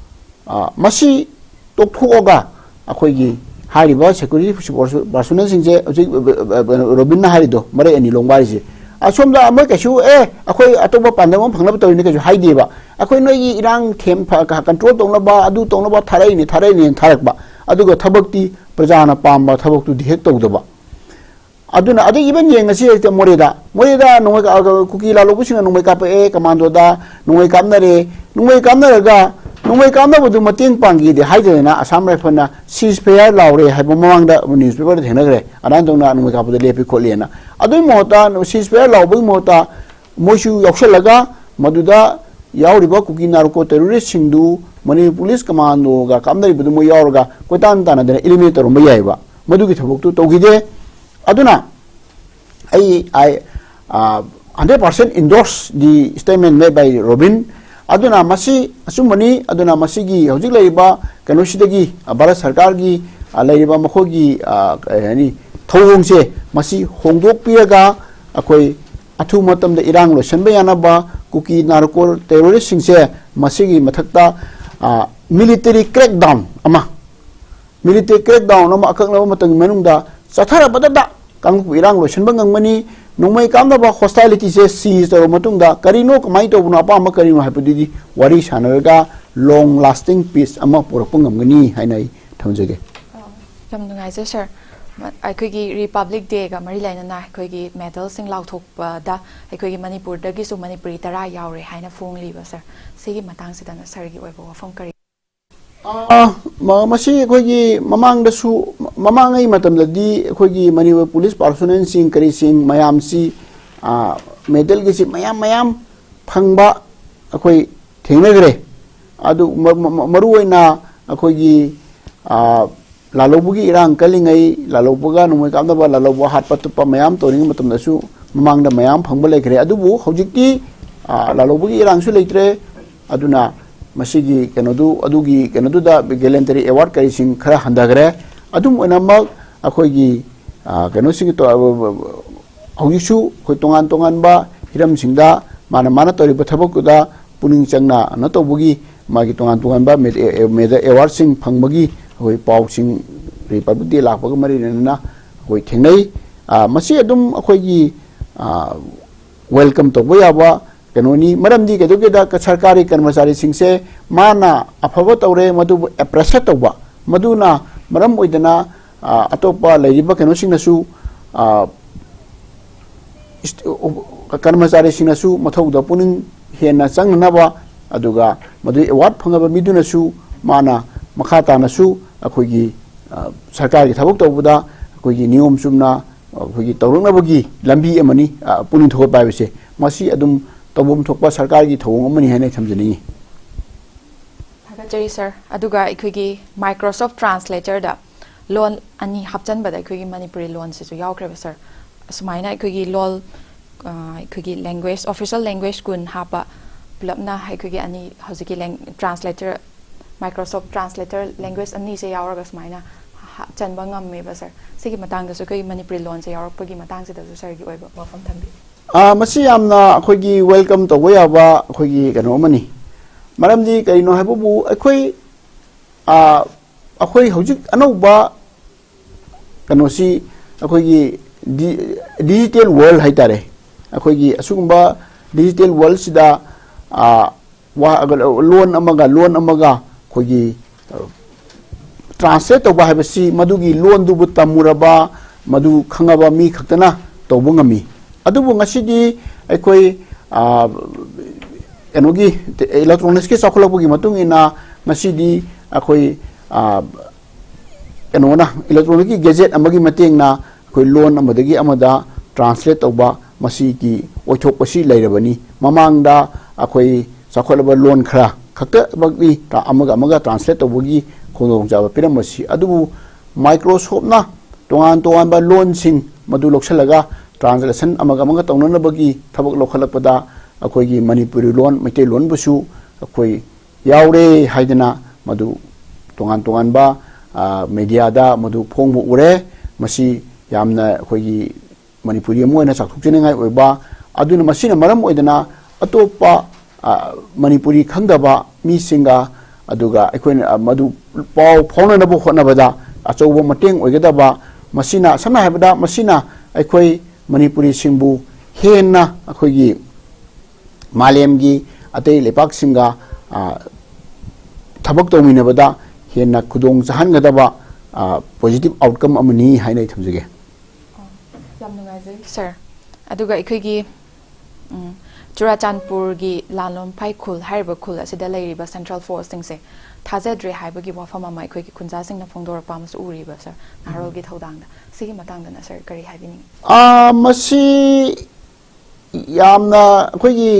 ꯑ, ꯃꯁꯤ ꯇꯣꯛꯊꯣꯛꯑꯒ ꯑꯩꯈꯣꯏꯒꯤ ꯍꯥꯏꯔꯤꯕ ꯁꯦꯀ꯭ꯌꯨꯔꯤꯇꯤ ꯄꯥꯔꯁꯣꯅꯦꯜꯁꯤꯡꯁꯦ ꯍꯧꯖꯤꯛ, ꯑ, ꯑ, ꯑ, ꯔꯣꯕꯤꯟꯅ ꯍꯥꯏꯔꯤꯗꯣ, ꯃꯔꯩ ꯑꯅꯤ ꯂꯣꯡꯕ ꯍꯥꯏꯔꯤꯁꯦ, ꯑꯁꯣꯝꯗ ꯃꯣꯏ ꯀꯩꯁꯨ, "ꯑꯦ, ꯑꯩꯈꯣꯏ ꯑꯇꯣꯞꯄ ꯄꯥꯟꯗꯝ ꯑꯃ ꯐꯪꯅꯕ ꯇꯧꯔꯤꯅꯤ" ꯀꯩꯁꯨ ꯍꯥꯏꯗꯦꯕ꯫ "ꯑꯩꯈꯣꯏ ꯅꯣꯏꯒꯤ ꯏꯔꯥꯡ ꯊꯦꯝ ꯐ-, ꯀ-, ꯀꯟꯇ꯭ꯔꯣꯜ ꯇꯧꯅꯕ, ꯑꯗꯨ ꯇꯧꯅꯕ ꯊꯥꯔꯛꯏꯅꯤ, ꯊꯥꯔꯛꯏꯅꯦꯅ" ꯊꯥꯔꯛꯄ꯫ ꯑꯗꯨꯒ ꯊꯕꯛꯇꯤ ꯄ꯭ꯔꯖꯥꯅ ꯄꯥꯝꯕ ꯊꯕꯛꯇꯨꯗꯤ ꯍꯦꯛ ꯇꯧꯗꯕ꯫ ꯑꯗꯨꯅ ꯑꯗꯩ even ꯌꯦꯡꯉꯁꯤ ꯍꯦꯛꯇ ꯃꯣꯔꯦꯗ, ꯃꯣꯔꯦꯗ ꯅꯣꯡꯃꯩ ꯀꯥ-, ꯀꯨꯀꯤ ꯂꯥꯜꯍꯧꯕꯁꯤꯡꯅ ꯅꯣꯡꯃꯩ ꯀꯥꯞꯄꯛꯑꯦ, ꯀꯃꯥꯟꯗꯣꯗ ꯅꯣꯡꯃꯩ ꯀꯥꯞꯅꯔꯦ, ꯅꯣꯡꯃꯩ ꯀꯥꯞꯅꯔꯒ ꯅꯣꯡꯃꯩ ꯀꯥꯞꯅꯕꯗꯨ ꯃꯇꯦꯡ ꯄꯥꯡꯈꯤꯗꯦ ꯍꯥꯏꯗꯅ ꯑꯁꯥꯝ ꯔꯥꯏꯐꯜꯅ ceasefire ꯂꯥꯎꯔꯦ ꯍꯥꯏꯕ ꯃꯃꯥꯡꯗ newspaperꯗ ꯊꯦꯡꯅꯈ꯭ꯔꯦ, ꯑꯗꯨꯃꯥꯏꯅ ꯇꯧꯅ ꯅꯣꯡꯃꯩ ꯀꯥꯞꯄꯗ ꯂꯦꯞꯄꯤ ꯈꯣꯠꯂꯤꯅ꯫ ꯑꯗꯨꯒꯤ ꯃꯍꯨꯠꯇ ceasefire ꯂꯥꯎꯕꯒꯤ ꯃꯍꯨꯠꯇ ꯃꯣꯏꯁꯨ ꯌꯥꯎꯁꯜꯂꯒ ꯃꯗꯨꯗ ꯌꯥꯎꯔꯤꯕ ꯀꯨꯀꯤ ꯅꯥꯔꯀꯣ terroristꯁꯤꯡꯗꯨ ꯃꯅꯤꯄꯨꯔ police commandoꯒ ꯀꯥꯞꯅꯔꯤꯕꯗꯨ ꯃꯣꯏ ꯌꯥꯎꯔꯒ ꯀꯣꯏꯇꯥꯟ ꯇꯥꯟꯅꯗꯅ eliminate ꯇꯧꯔꯝꯕ ꯌꯥꯏꯑꯕ꯫ ꯃꯗꯨꯒꯤ ꯊꯕꯛꯇꯨ ꯇꯧꯈꯤꯗꯦ꯫ ꯑꯗꯨꯅ ꯑꯩ, I, uh, hundred percent endorse the statement made by Robin꯫ ꯑꯗꯨꯅ ꯃꯁꯤ ꯑꯆꯨꯝꯕꯅꯤ꯫ ꯑꯗꯨꯅ ꯃꯁꯤꯒꯤ ꯍꯧꯖꯤꯛ ꯂꯩꯔꯤꯕ ꯀꯩꯅꯣꯁꯤꯗꯒꯤ, ꯑ, ꯚꯥꯔꯠ ꯁꯔꯀꯥꯔꯒꯤ, ꯑ, ꯂꯩꯔꯤꯕ ꯃꯈꯣꯏꯒꯤ, ꯑ, ꯀꯩ ꯍꯥꯏꯅꯤ, ꯊꯧꯑꯣꯡꯁꯦ ꯃꯁꯤ ꯍꯣꯡꯗꯣꯛꯄꯤꯔꯒ ꯑꯩꯈꯣꯏ ꯑꯊꯨꯕ ꯃꯇꯝꯗ ꯏꯔꯥꯡ ꯂꯣꯏꯁꯤꯟꯕ ꯌꯥꯅꯕ ꯀꯨꯀꯤ ꯅꯥꯔꯀꯣ terroristꯁꯤꯡꯁꯦ ꯃꯁꯤꯒꯤ ꯃꯊꯛꯇ, ꯑ, military crackdown ꯑꯃ, military crackdown ꯑꯃ ꯑꯀꯛꯅꯕ ꯃꯇꯝꯒꯤ ꯃꯅꯨꯡꯗ ꯆꯠꯊꯔꯕꯗꯇ ꯀꯥꯡꯂꯨꯞ ꯏꯔꯥꯡ ꯂꯣꯏꯁꯤꯟꯕ ꯉꯝꯒꯅꯤ꯫ ꯅꯣꯡꯃꯩ ꯀꯥꯞꯅꯕ hostilityꯁꯦ cease ꯇꯧꯔꯕ ꯃꯇꯨꯡꯗ ꯀꯔꯤꯅꯣ, ꯀꯃꯥꯏꯅ ꯇꯧꯕꯅꯣ, ꯑꯄꯥꯝꯕ ꯀꯔꯤꯅꯣ ꯍꯥꯏꯕꯗꯨꯗꯤ ꯋꯥꯔꯤ ꯁꯥꯟꯅꯔꯒ long lasting peace ꯑꯃ ꯄꯨꯔꯛꯄ ꯉꯝꯒꯅꯤ ꯍꯥꯏꯅ ꯑꯩ ꯊꯝꯖꯒꯦ꯫ ꯌꯥꯝ ꯅꯨꯡꯉꯥꯏꯖꯩ ꯁꯥꯔ꯫ ꯑꯩꯈꯣꯏꯒꯤ Republic Dayꯒ ꯃꯔꯤ ꯂꯩꯅꯅ ꯑꯩꯈꯣꯏꯒꯤ medalꯁꯤꯡ ꯂꯥꯎꯊꯣꯛꯄꯗ ꯑꯩꯈꯣꯏꯒꯤ ꯃꯅꯤꯄꯨꯔꯗꯒꯤꯁꯨ ꯃꯅꯤꯄꯨꯔꯤ ꯇꯔꯥ ꯌꯥꯎꯔꯦ ꯍꯥꯏꯅ ꯐꯣꯡꯂꯤꯕ ꯁꯥꯔ, ꯁꯤꯒꯤ ꯃꯇꯥꯡꯁꯤꯗ ꯁꯥꯔꯒꯤ ꯑꯣꯏꯕ ꯋꯥꯐꯝ ꯀꯔꯤ? ꯑ, ꯃ-, ꯃꯁꯤ ꯑꯩꯈꯣꯏꯒꯤ ꯃꯃꯥꯡꯗꯁꯨ, ꯃꯃꯥꯡꯉꯩ ꯃꯇꯝꯗꯗꯤ ꯑꯩꯈꯣꯏꯒꯤ ꯃꯅꯤꯄꯨꯔ police personnelꯁꯤꯡ ꯀꯔꯤꯁꯤꯡ ꯃꯌꯥꯝꯁꯤ, ꯑ, medalꯒꯤꯁꯤ ꯃꯌꯥꯝ ꯃꯌꯥꯝ ꯐꯪꯕ ꯑꯩꯈꯣꯏ ꯊꯦꯡꯅꯈ꯭ꯔꯦ꯫ ꯑꯗꯨ ꯃ-, ꯃ-, ꯃ-, ꯃꯔꯨꯑꯣꯏꯅ ꯑꯩꯈꯣꯏꯒꯤ, ꯑ, ꯂꯥꯜꯍꯧꯕꯒꯤ ꯏꯔꯥꯡ ꯀꯜꯂꯤꯉꯩ, ꯂꯥꯜꯍꯧꯕꯒ ꯅꯣꯡꯃꯩ ꯀꯥꯞꯅꯕ, ꯂꯥꯜꯍꯧꯕ ꯍꯥꯠꯄ ꯇꯨꯞꯄ ꯃꯌꯥꯝ ꯇꯧꯔꯤꯉꯩ ꯃꯇꯝꯗꯁꯨ ꯃꯃꯥꯡꯗ ꯃꯌꯥꯝ ꯐꯪꯕ ꯂꯩꯈ꯭ꯔꯦ꯫ ꯑꯗꯨꯕꯨ ꯍꯧꯖꯤꯛꯇꯤ, ꯑ, ꯂꯥꯜꯍꯧꯕꯒꯤ ꯏꯔꯥꯡꯁꯨ ꯂꯩꯇ꯭ꯔꯦ꯫ ꯑꯗꯨꯅ ꯃꯁꯤꯒꯤ ꯀꯩꯅꯣꯗꯨ, ꯑꯗꯨꯒꯤ ꯀꯩꯅꯣꯗꯨꯗ gallantry award ꯀꯔꯤꯁꯤꯡ ꯈꯔ ꯍꯟꯊꯈ꯭ꯔꯦ꯫ ꯑꯗꯨꯝ ꯑꯣꯏꯅꯃꯛ ꯑꯩꯈꯣꯏꯒꯤ, ꯑ, ꯀꯩꯅꯣꯁꯤꯡꯒꯤ ꯇꯣ-, ꯑ, ꯍꯧꯖꯤꯛꯁꯨ ꯑꯩꯈꯣꯏ ꯇꯣꯉꯥꯟ ꯇꯣꯉꯥꯟꯕ ꯍꯤꯔꯝꯁꯤꯡꯗ ꯃꯥꯅ, ꯃꯥꯅ ꯇꯧꯔꯤꯕ ꯊꯕꯛꯇꯨꯗ ꯄꯨꯛꯅꯤꯡ ꯆꯪꯅ ꯀꯩꯅꯣ ꯇꯧꯕꯒꯤ ꯃꯥꯒꯤ ꯇꯣꯉꯥꯟ ꯇꯣꯉꯥꯟꯕ ꯃꯦ-, ꯑꯦ-, ꯑꯦ-, medal awardꯁꯤꯡ ꯐꯪꯕꯒꯤ ꯑꯩꯈꯣꯏ ꯄꯥꯎꯁꯤꯡ Republic Day ꯂꯥꯛꯄꯒ ꯃꯔꯤ ꯂꯩꯅꯅ ꯑꯩꯈꯣꯏ ꯊꯦꯡꯅꯩ꯫ ꯑ, ꯃꯁꯤ ꯑꯗꯨꯝ ꯑꯩꯈꯣꯏꯒꯤ, ꯑ, welcome ꯇꯧꯕ ꯌꯥꯕ ꯀꯩꯅꯣꯅꯤ꯫ ꯃꯔꯝꯗꯤ ꯀꯩꯗꯧꯒꯦꯗ, ꯀ-, ꯁꯔꯀꯥꯔꯤ ꯀꯔꯃꯆꯥꯔꯤꯁꯤꯡꯁꯦ ꯃꯥꯅ ꯑꯐꯕ ꯇꯧꯔꯦ, ꯃꯗꯨꯕꯨ appreciate ꯇꯧꯕ, ꯃꯗꯨꯅ ꯃꯔꯝ ꯑꯣꯏꯗꯅ ꯑ, ꯑꯇꯣꯞꯄ ꯂꯩꯔꯤꯕ ꯀꯩꯅꯣꯁꯤꯡꯅꯁꯨ ꯑ, ꯏꯁ- ꯎ- ꯀꯔꯃꯆꯥꯔꯤꯁꯤꯡꯅꯁꯨ ꯃꯊꯧꯗ ꯄꯨꯛꯅꯤꯡ ꯍꯦꯟꯅ ꯆꯪꯅꯅꯕ, ꯑꯗꯨꯒ ꯃꯗꯨꯒꯤ ꯑꯦꯋꯥꯔꯗ ꯐꯪꯉꯕ ꯃꯤꯗꯨꯅꯁꯨ ꯃꯥꯅ ꯃꯈꯥ ꯇꯥꯅꯁꯨ ꯑꯩꯈꯣꯏꯒꯤ ꯑ, ꯁꯔꯀꯥꯔꯒꯤ ꯊꯕꯛ ꯇꯧꯕꯗ ꯑꯩꯈꯣꯏꯒꯤ ꯅꯤꯌꯣꯝ ꯆꯨꯝꯅ ꯑꯩꯈꯣꯏꯒꯤ ꯇꯧꯔꯛꯅꯕꯒꯤ ꯂꯝꯕꯤ ꯑꯃꯅꯤ꯫ ꯑ, ꯄꯨꯛꯅꯤꯡ ꯊꯧꯒꯠꯄ ꯍꯥꯏꯕꯁꯦ ꯃꯁꯤ ꯑꯗꯨꯝ ꯇꯧꯐꯝ ꯊꯣꯛꯄ ꯁꯔꯀꯥꯔꯒꯤ ꯊꯧꯑꯣꯡ ꯑꯃꯅꯤ ꯍꯥꯏꯅ ꯊꯝꯖꯅꯤꯡꯉꯤ꯫ ꯊꯥꯒꯠꯆꯔꯤ ꯁꯥꯔ꯫ ꯑꯗꯨꯒ ꯑꯩꯈꯣꯏꯒꯤ Microsoft Translatorꯗ ꯂꯣꯟ ꯑꯅꯤ ꯍꯥꯞꯆꯟꯕꯗ ꯑꯩꯈꯣꯏꯒꯤ ꯃꯅꯤꯄꯨꯔꯤ ꯂꯣꯟꯁꯤꯁꯨ ꯌꯥꯎꯈ꯭ꯔꯦꯕ ꯁꯥꯔ꯫ ꯑꯁꯨꯃꯥꯏꯅ ꯑꯩꯈꯣꯏꯒꯤ ꯂꯣꯜ ꯑ, ꯑꯩꯈꯣꯏꯒꯤ language, official language ꯀꯨꯟ ꯍꯥꯞꯄ ꯄꯨꯂꯞꯅ ꯑꯩꯈꯣꯏꯒꯤ ꯑꯅꯤ ꯍꯧꯖꯤꯛꯀꯤ ꯂꯦꯡ- translator, Microsoft Translator language ꯑꯅꯤꯁꯦ ꯌꯥꯎꯔꯒ ꯁꯨꯃꯥꯏꯅ ꯍꯥꯞꯆꯟꯕ ꯉꯝꯃꯦꯕ ꯁꯥꯔ꯫ ꯁꯤꯒꯤ ꯃꯇꯥꯡꯗꯁꯨ ꯑꯩꯈꯣꯏꯒꯤ ꯃꯅꯤꯄꯨꯔꯤ ꯂꯣꯟꯁꯦ ꯌꯥꯎꯔꯛꯄꯒꯤ ꯃꯇꯥꯡꯁꯤꯗꯁꯨ ꯁꯥꯔꯒꯤ ꯑꯣꯏꯕ ꯋꯥꯐꯝ ꯊꯝꯕꯤꯌꯨ꯫ ꯑ, ꯃꯁꯤ ꯌꯥꯝꯅ ꯑꯩꯈꯣꯏꯒꯤ welcome ꯇꯧꯕ ꯌꯥꯕ ꯑꯩꯈꯣꯏꯒꯤ ꯀꯩꯅꯣ ꯑꯃꯅꯤ꯫ ꯃꯔꯝꯗꯤ ꯀꯔꯤꯅꯣ ꯍꯥꯏꯕꯕꯨ ꯑꯩꯈꯣꯏ ꯑ, ꯑꯩꯈꯣꯏ ꯍꯧꯖꯤꯛ ꯑꯅꯧꯕ ꯀꯩꯅꯣꯁꯤ ꯑꯩꯈꯣꯏꯒꯤ ꯗꯤ- digital world ꯍꯥꯏꯇꯥꯔꯦ꯫ ꯑꯩꯈꯣꯏꯒꯤ ꯑꯁꯤꯒꯨꯝꯕ digital worldꯁꯤꯗ ꯑ, ꯋꯥ- ꯂꯣꯟ ꯑꯃꯒ ꯂꯣꯟ ꯑꯃꯒ ꯑꯩꯈꯣꯏꯒꯤ ꯑ, translate ꯇꯧꯕ ꯍꯥꯏꯕꯁꯤ ꯃꯗꯨꯒꯤ ꯂꯣꯟꯗꯨꯕꯨ ꯇꯝꯃꯨꯔꯕ, ꯃꯗꯨ ꯈꯪꯉꯕ ꯃꯤ ꯈꯛꯇꯅ ꯇꯧꯕ ꯉꯝꯃꯤ꯫ ꯑꯗꯨꯕꯨ ꯉꯁꯤꯗꯤ ꯑꯩꯈꯣꯏ ꯑ, ꯀꯩꯅꯣꯒꯤ electronicsꯀꯤ ꯆꯥꯎꯈꯠꯂꯛꯄꯒꯤ ꯃꯇꯨꯡ ꯏꯟꯅ ꯉꯁꯤꯗꯤ ꯑꯩꯈꯣꯏ ꯑ, ꯀꯩꯅꯣꯅ electronicꯀꯤ gadget ꯑꯃꯒꯤ ꯃꯇꯦꯡꯅ ꯑꯩꯈꯣꯏ ꯂꯣꯟ ꯑꯃꯗꯒꯤ ꯑꯃꯗ translate ꯇꯧꯕ ꯃꯁꯤꯒꯤ ꯑꯣꯏꯊꯣꯛꯄꯁꯤ ꯂꯩꯔꯕꯅꯤ꯫ ꯃꯃꯥꯡꯗ ꯑꯩꯈꯣꯏ ꯆꯥꯎꯈꯠꯂꯕ ꯂꯣꯟ ꯈꯔ ꯈꯛꯇꯃꯛꯅꯤ ꯇ꯭ꯔꯥ- ꯑꯃꯒ ꯑꯃꯒ translate ꯇꯧꯕꯒꯤ ꯈꯨꯗꯣꯡꯆꯥꯕ ꯄꯤꯔꯝꯕꯁꯤ꯫ ꯑꯗꯨꯕꯨ Microsoftꯅ ꯇꯣꯉꯥꯟ ꯇꯣꯉꯥꯟꯕ ꯂꯣꯟꯁꯤꯡ ꯃꯗꯨ ꯂꯧꯁꯤꯜꯂꯒ translation ꯑꯃꯒ ꯑꯃꯒ ꯇꯧꯅꯅꯕꯒꯤ ꯊꯕꯛ ꯂꯧꯈꯠꯂꯛꯄꯗ ꯑꯩꯈꯣꯏꯒꯤ ꯃꯅꯤꯄꯨꯔꯤ ꯂꯣꯟ, ꯃꯩꯇꯩꯂꯣꯟꯕꯨꯁꯨ ꯑꯩꯈꯣꯏ ꯌꯥꯎꯔꯦ ꯍꯥꯏꯗꯅ ꯃꯗꯨ ꯇꯣꯉꯥꯟ ꯇꯣꯉꯥꯟꯕ, ꯑ, mediaꯗ ꯃꯗꯨ ꯐꯣꯡꯕ ꯎꯔꯦ꯫ ꯃꯁꯤ ꯌꯥꯝꯅ ꯑꯩꯈꯣꯏꯒꯤ ꯃꯅꯤꯄꯨꯔꯤ ꯑꯃ ꯑꯣꯏꯅ ꯆꯥꯎꯊꯣꯛꯆꯅꯤꯡꯉꯥꯏ ꯑꯣꯏꯕ, ꯑꯗꯨꯅ ꯃꯁꯤꯅ ꯃꯔꯝ ꯑꯣꯏꯗꯅ ꯑꯇꯣꯞꯄ, ꯑ, ꯃꯅꯤꯄꯨꯔꯤ ꯈꯪꯗꯕ ꯃꯤꯁꯤꯡꯒ, ꯑꯗꯨꯒ ꯑꯩꯈꯣꯏꯅ, ꯑ, ꯃꯗꯨ ꯄꯥꯎ ꯐꯥꯎꯅꯅꯕ ꯍꯣꯠꯅꯕꯗ ꯑꯆꯧꯕ ꯃꯇꯦꯡ ꯑꯣꯏꯒꯗꯕ, ꯃꯁꯤꯅ, ꯁꯝꯅ ꯍꯥꯏꯔꯕꯗ, ꯃꯁꯤꯅ ꯑꯩꯈꯣꯏ ꯃꯅꯤꯄꯨꯔꯤꯁꯤꯡꯕꯨ ꯍꯦꯟꯅ ꯑꯩꯈꯣꯏꯒꯤ ꯃꯥꯂꯦꯝꯒꯤ ꯑꯇꯩ ꯂꯩꯄꯥꯛꯁꯤꯡꯒ, ꯑ, ꯊꯕꯛ ꯇꯧꯃꯤꯟꯅꯕꯗ ꯍꯦꯟꯅ ꯈꯨꯗꯣꯡ ꯆꯥꯍꯟꯒꯗꯕ ꯄꯣꯖꯤꯇꯤꯚ ꯑꯥꯎꯠꯀꯝ ꯑꯃꯅꯤ ꯍꯥꯏꯅ ꯑꯩ ꯊꯝꯖꯒꯦ꯫ ꯌꯥꯝ ꯅꯨꯡꯉꯥꯏꯖꯩ ꯁꯥꯔ꯫ ꯑꯗꯨꯒ ꯑꯩꯈꯣꯏꯒꯤ ꯎꯝ, ꯆꯨꯔꯥꯆꯥꯟꯄꯨꯔꯒꯤ ꯂꯥꯟꯂꯣꯟꯐꯥꯏ ꯈꯨꯜ ꯍꯥꯏꯔꯤꯕ ꯈꯨꯜ ꯑꯁꯤꯗ ꯂꯩꯔꯤꯕ ꯁꯦꯟꯇ꯭ꯔꯦꯜ ꯐꯣꯔꯁꯁꯤꯡꯁꯦ ꯊꯥꯖꯗ꯭ꯔꯦ ꯍꯥꯏꯕꯒꯤ ꯋꯥꯐꯝ ꯑꯃ ꯑꯩꯈꯣꯏꯒꯤ ꯈꯨꯟꯖꯥꯁꯤꯡꯅ ꯐꯣꯡꯗꯣꯔꯛꯄ ꯑꯃꯁꯨ ꯎꯔꯤꯕ ꯁꯥꯔ, ꯅꯍꯥꯔꯣꯜꯒꯤ ꯊꯧꯗꯥꯡꯗ꯫ ꯁꯤꯒꯤ ꯃꯇꯥꯡꯗꯅ ꯁꯥꯔ ꯀꯔꯤ ꯍꯥꯏꯕꯤꯅꯤꯡꯉꯤ? ꯑꯥ, ꯃꯁꯤ ꯌꯥꯝꯅ ꯑꯩꯈꯣꯏꯒꯤ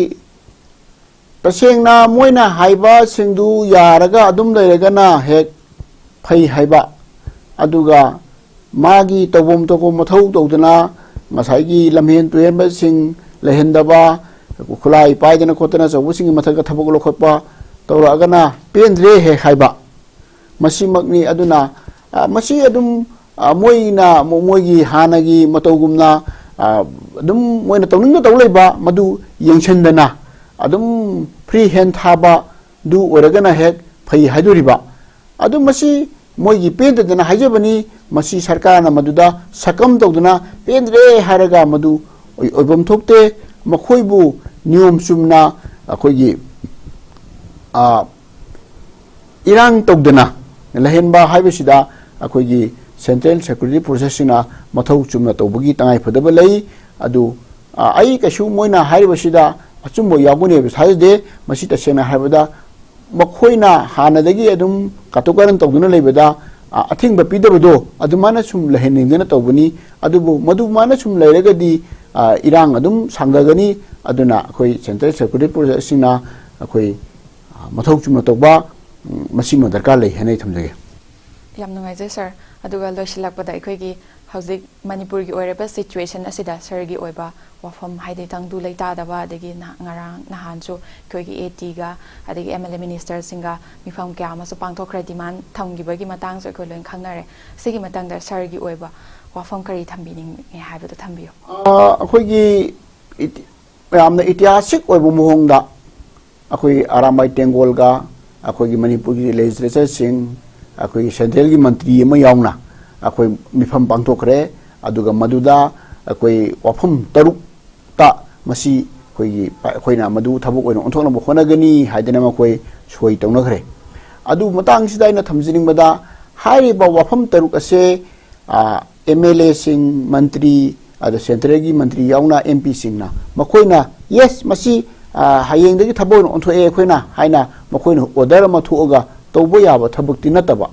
ꯇꯁꯦꯡꯅ ꯃꯣꯏꯅ ꯍꯥꯏꯕꯁꯤꯡꯗꯨ ꯌꯥꯔꯒ ꯑꯗꯨꯝ ꯂꯩꯔꯒꯅ ꯍꯦꯛ ꯐꯩ ꯍꯥꯏꯕ, ꯑꯗꯨꯒ ꯃꯥꯒꯤ ꯇꯧꯐꯝ ꯊꯣꯛꯄ ꯃꯊꯧ ꯇꯧꯗꯅ ꯉꯁꯥꯏꯒꯤ ꯂꯝꯍꯦꯟ ꯇꯨꯍꯦꯟꯕꯁꯤꯡ ꯂꯩꯍꯟꯗꯕ, ꯈꯨꯠꯂꯥꯏ ꯄꯥꯏꯗꯅ ꯈꯣꯠꯇꯅ ꯑꯆꯧꯕꯁꯤꯡꯒꯤ ꯃꯊꯛꯇ ꯊꯕꯛ ꯂꯧꯈꯠꯄ ꯇꯧꯔꯛꯑꯒꯅ ꯄꯦꯟꯗ꯭ꯔꯦ ꯍꯦꯛ ꯍꯥꯏꯕ꯫ ꯃꯁꯤꯃꯛꯅꯤ꯫ ꯑꯗꯨꯅ, ꯑ, ꯃꯁꯤ ꯑꯗꯨꯝ, ꯑ, ꯃꯣꯏꯅ ꯃꯣ-, ꯃꯣꯏꯒꯤ ꯍꯥꯟꯅꯒꯤ ꯃꯇꯧꯒꯨꯝꯅ, ꯑ, ꯑꯗꯨꯝ ꯃꯣꯏꯅ ꯇꯧꯅꯤꯡꯕ ꯇꯧ ꯂꯩꯕ ꯃꯗꯨ ꯌꯦꯡꯁꯤꯟꯗꯅ ꯑꯗꯨꯝ ꯐ꯭ꯔꯤ ꯍꯦꯟ ꯊꯥꯕꯗꯨ ꯑꯣꯏꯔꯒꯅ ꯍꯦꯛ ꯐꯩ ꯍꯥꯏꯗꯣꯔꯤꯕ꯫ ꯑꯗꯨ ꯃꯁꯤ ꯃꯣꯏꯒꯤ ꯄꯦꯟꯗꯗꯅ ꯍꯥꯏꯖꯕꯅꯤ꯫ ꯃꯁꯤ ꯁꯔꯀꯥꯔꯅ ꯃꯗꯨꯗ ꯁꯛꯀꯝ ꯇꯧꯗꯨꯅ ꯄꯦꯟꯗ꯭ꯔꯦ ꯍꯥꯏꯔꯒ ꯃꯗꯨ ꯑꯣꯏ-, ꯑꯣꯏꯐꯝ ꯊꯣꯛꯇꯦ꯫ ꯃꯈꯣꯏꯕꯨ ꯅꯤꯌꯣꯝ ꯆꯨꯝꯅ ꯑꯩꯈꯣꯏꯒꯤ, ꯑ, ꯏꯔꯥꯡ ꯇꯧꯗꯅ ꯂꯩꯍꯟꯕ ꯍꯥꯏꯕꯁꯤꯗ ꯑꯩꯈꯣꯏꯒꯤ ꯁꯦꯟꯇ꯭ꯔꯦꯜ ꯁꯦꯀ꯭ꯌꯨꯔꯤꯇꯤ ꯐꯣꯔꯁꯦꯁꯁꯤꯡꯅ ꯃꯊꯧ ꯆꯨꯝꯅ ꯇꯧꯕꯒꯤ ꯇꯉꯥꯏꯐꯗꯕ ꯂꯩ꯫ ꯑꯗꯨ, ꯑ, ꯑꯩ ꯀꯩꯁꯨ ꯃꯣꯏꯅ ꯍꯥꯏꯔꯤꯕꯁꯤꯗ ꯑꯆꯨꯝꯕ ꯌꯥꯎꯒꯅꯤ ꯍꯥꯏꯕ ꯊꯥꯖꯗꯦ꯫ ꯃꯁꯤ ꯇꯁꯦꯡꯅ ꯍꯥꯏꯔꯕꯗ ꯃꯈꯣꯏꯅ ꯍꯥꯟꯅꯗꯒꯤ ꯑꯗꯨꯝ ꯀꯥꯇꯨ ꯀꯥꯔꯟ ꯇꯧꯗꯨꯅ ꯂꯩꯕꯗ, ꯑ, ꯑꯊꯤꯡꯕ ꯄꯤꯗꯕꯗꯣ ꯑꯗꯨꯃꯥꯏꯅ ꯁꯨꯝ ꯂꯩꯍꯟꯅꯤꯡꯗꯅ ꯇꯧꯕꯅꯤ꯫ ꯑꯗꯨꯕꯨ ꯃꯗꯨꯃꯥꯏꯅ ꯁꯨꯝ ꯂꯩꯔꯒꯗꯤ, ꯑ, ꯏꯔꯥꯡ ꯑꯗꯨꯝ ꯁꯥꯡꯊꯒꯅꯤ꯫ ꯑꯗꯨꯅ ꯑꯩꯈꯣꯏ ꯁꯦꯟꯇ꯭ꯔꯦꯜ ꯁꯦꯀ꯭ꯌꯨꯔꯤꯇꯤ ꯐꯣꯔꯁꯦꯁꯁꯤꯡꯅ ꯑꯩꯈꯣꯏ, ꯑ, ꯃꯊꯧ ꯆꯨꯝꯅ ꯇꯧꯕ, ꯎꯝ, ꯃꯁꯤꯃ ꯗꯔꯀꯥꯔ ꯂꯩ ꯍꯥꯏꯅ ꯑꯩ ꯊꯝꯖꯒꯦ꯫ ꯌꯥꯝ ꯅꯨꯡꯉꯥꯏꯖꯩ ꯁꯥꯔ꯫ ꯑꯗꯨꯒ ꯂꯣꯏꯁꯤꯜꯂꯛꯄꯗ ꯑꯩꯈꯣꯏꯒꯤ ꯍꯧꯖꯤꯛ ꯃꯅꯤꯄꯨꯔꯒꯤ ꯑꯣꯏꯔꯤꯕ ꯁꯤꯆꯨꯋꯦꯁꯟ ꯑꯁꯤꯗ ꯁꯥꯔꯒꯤ ꯑꯣꯏꯕ ꯋꯥꯐꯝ, ꯍꯥꯏꯗꯤ ꯇꯪꯗꯨ ꯂꯩꯇꯥꯗꯕ, ꯑꯗꯒꯤ ꯅꯍ-, ꯉꯔꯥꯡ ꯅꯍꯥꯟꯁꯨ ꯑꯩꯈꯣꯏꯒꯤ ꯑꯦ ꯇꯤꯒ ꯑꯗꯒꯤ ꯑꯦꯝ ꯑꯦꯜ ꯑꯦ ꯃꯤꯅꯤꯁꯇꯔꯁꯤꯡꯒ ꯃꯤꯐꯝ ꯀꯌꯥ ꯑꯃꯁꯨ ꯄꯥꯡꯊꯣꯛꯈ꯭ꯔꯦ, ꯗꯤꯃꯥꯟ ꯊꯝꯈꯤꯕꯒꯤ ꯃꯇꯥꯡꯁꯨ ꯑꯩꯈꯣꯏ ꯂꯣꯏꯅ ꯈꯪꯅꯔꯦ꯫ ꯁꯤꯒꯤ ꯃꯇꯥꯡꯗ ꯁꯥꯔꯒꯤ ꯑꯣꯏꯕ ꯋꯥꯐꯝ ꯀꯔꯤ ꯊꯝꯕꯤꯅꯤꯡꯉꯤ ꯍꯥꯏꯕꯗꯨ ꯊꯝꯕꯤꯌꯨ꯫ ꯑ, ꯑꯩꯈꯣꯏꯒꯤ ꯏꯇꯤ-, ꯌꯥꯝꯅ ꯏꯇꯤꯍꯥꯁꯤꯛ ꯑꯣꯏꯕ ꯃꯑꯣꯡꯗ ꯑꯩꯈꯣꯏ ꯑꯔꯥꯝꯕꯥꯏ ꯇꯦꯡꯒꯣꯜꯒ ꯑꯩꯈꯣꯏꯒꯤ ꯃꯅꯤꯄꯨꯔꯒꯤ ꯂꯦꯖꯤꯁꯂꯦꯆꯔꯁꯤꯡ, ꯑꯩꯈꯣꯏꯒꯤ ꯁꯦꯟꯇ꯭ꯔꯦꯜꯒꯤ ꯃꯟꯇ꯭ꯔꯤ ꯑꯃ ꯌꯥꯎꯅ ꯑꯩꯈꯣꯏ ꯃꯤꯐꯝ ꯄꯥꯡꯊꯣꯛꯈ꯭ꯔꯦ꯫ ꯑꯗꯨꯒ ꯃꯗꯨꯗ ꯑꯩꯈꯣꯏ ꯋꯥꯐꯝ ꯇꯔꯨꯛꯇ ꯃꯁꯤ ꯑꯩꯈꯣꯏꯒꯤ, ꯑꯩꯈꯣꯏꯅ ꯃꯗꯨ ꯊꯕꯛ ꯑꯣꯏꯅ ꯑꯣꯟꯊꯣꯛꯅꯕ ꯍꯣꯠꯅꯒꯅꯤ ꯍꯥꯏꯗꯅ ꯃꯈꯣꯏ ꯁꯣꯏ ꯇꯧꯅꯈ꯭ꯔꯦ꯫ ꯑꯗꯨ ꯃꯇꯥꯡꯁꯤꯗ ꯑꯩꯅ ꯊꯝꯖꯅꯤꯡꯕꯗ, ꯍꯥꯏꯔꯤꯕ ꯋꯥꯐꯝ ꯇꯔꯨꯛ ꯑꯁꯦ, ꯑꯥ, ꯑꯦꯝ ꯑꯦꯜ ꯑꯦꯁꯤꯡ, ꯃꯟꯇ꯭ꯔꯤ, ꯑꯗ ꯁꯦꯟꯇ꯭ꯔꯦꯜꯒꯤ ꯃꯟꯇ꯭ꯔꯤ ꯌꯥꯎꯅ ꯑꯦꯝ ꯄꯤꯁꯤꯡꯅ, ꯃꯈꯣꯏꯅ, "ꯌꯦꯁ, ꯃꯁꯤ, ꯑꯥ, ꯍꯌꯦꯡꯗꯒꯤ ꯊꯕꯛ ꯑꯣꯏꯅ ꯑꯣꯟꯊꯣꯛꯑꯦ ꯑꯩꯈꯣꯏꯅ" ꯍꯥꯏꯅ ꯃꯈꯣꯏꯅ ꯑꯣꯔꯗꯔ ꯑꯃ ꯊꯣꯛꯑꯒ ꯇꯧꯕ ꯌꯥꯕ ꯊꯕꯛꯇꯤ ꯅꯠꯇꯕ꯫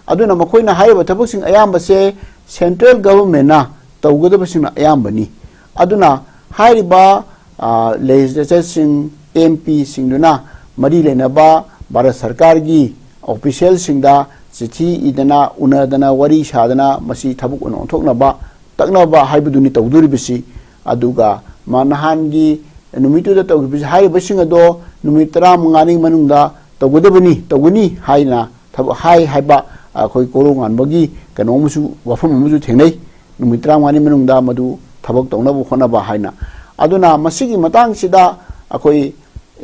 ꯑꯗꯨꯅ ꯃꯈꯣꯏꯅ ꯍꯥꯏꯔꯤꯕ ꯊꯕꯛꯁꯤꯡ ꯑꯌꯥꯝꯕꯁꯦ ꯁꯦꯟꯇ꯭ꯔꯦꯜ ꯒꯚꯔꯟꯃꯦꯟꯅ ꯇꯧꯒꯗꯕꯁꯤꯡꯅ ꯑꯌꯥꯝꯕꯅꯤ꯫ ꯑꯗꯨꯅ ꯍꯥꯏꯔꯤꯕ, ꯑ, ꯂꯦꯖꯤꯁꯂꯦꯆꯔꯁꯤꯡ, ꯑꯦꯝ ꯄꯤꯁꯤꯡꯗꯨꯅ ꯃꯔꯤ ꯂꯩꯅꯕ ꯚꯥꯔꯠ ꯁꯔꯀꯥꯔꯒꯤ ꯑꯣꯐꯤꯁꯤꯌꯦꯜꯁꯤꯡꯗ ꯆꯤꯊꯤ ꯏꯗꯅ, ꯎꯅꯗꯅ, ꯋꯥꯔꯤ ꯁꯥꯗꯅ ꯃꯁꯤ ꯊꯕꯛ ꯑꯣꯏꯅ ꯑꯣꯟꯊꯣꯛꯅꯕ ꯇꯛꯅꯕ ꯍꯥꯏꯕꯗꯨꯅꯤ ꯇꯧꯗꯣꯔꯤꯕꯁꯤ꯫ ꯑꯗꯨꯒ ꯃ-, ꯅꯍꯥꯟꯒꯤ ꯅꯨꯃꯤꯠꯇꯨꯗ ꯇꯧꯈꯤꯕꯁꯤ, ꯍꯥꯏꯔꯤꯕꯁꯤꯡ ꯑꯗꯣ ꯅꯨꯃꯤꯠ ꯇꯔꯥꯃꯉꯥꯅꯤ ꯃꯅꯨꯡꯗ ꯇꯧꯒꯗꯕꯅꯤ, ꯇꯧꯒꯅꯤ ꯍꯥꯏꯅ ꯊꯕꯛ ꯍꯥꯏ ꯍꯥꯏꯕ ꯑꯩꯈꯣꯏ ꯀꯣꯔꯧꯉꯥꯟꯕꯒꯤ ꯀꯩꯅꯣ ꯑꯃꯁꯨ, ꯋꯥꯐꯝ ꯑꯃꯁꯨ ꯊꯦꯡꯅꯩ꯫ ꯅꯨꯃꯤꯠ ꯇꯔꯥꯃꯉꯥꯅꯤ ꯃꯅꯨꯡꯗ ꯃꯗꯨ ꯊꯕꯛ ꯇꯧꯅꯕ ꯍꯣꯠꯅꯕ ꯍꯥꯏꯅ꯫ ꯑꯗꯨꯅ ꯃꯁꯤꯒꯤ ꯃꯇꯥꯡꯁꯤꯗ ꯑꯩꯈꯣꯏ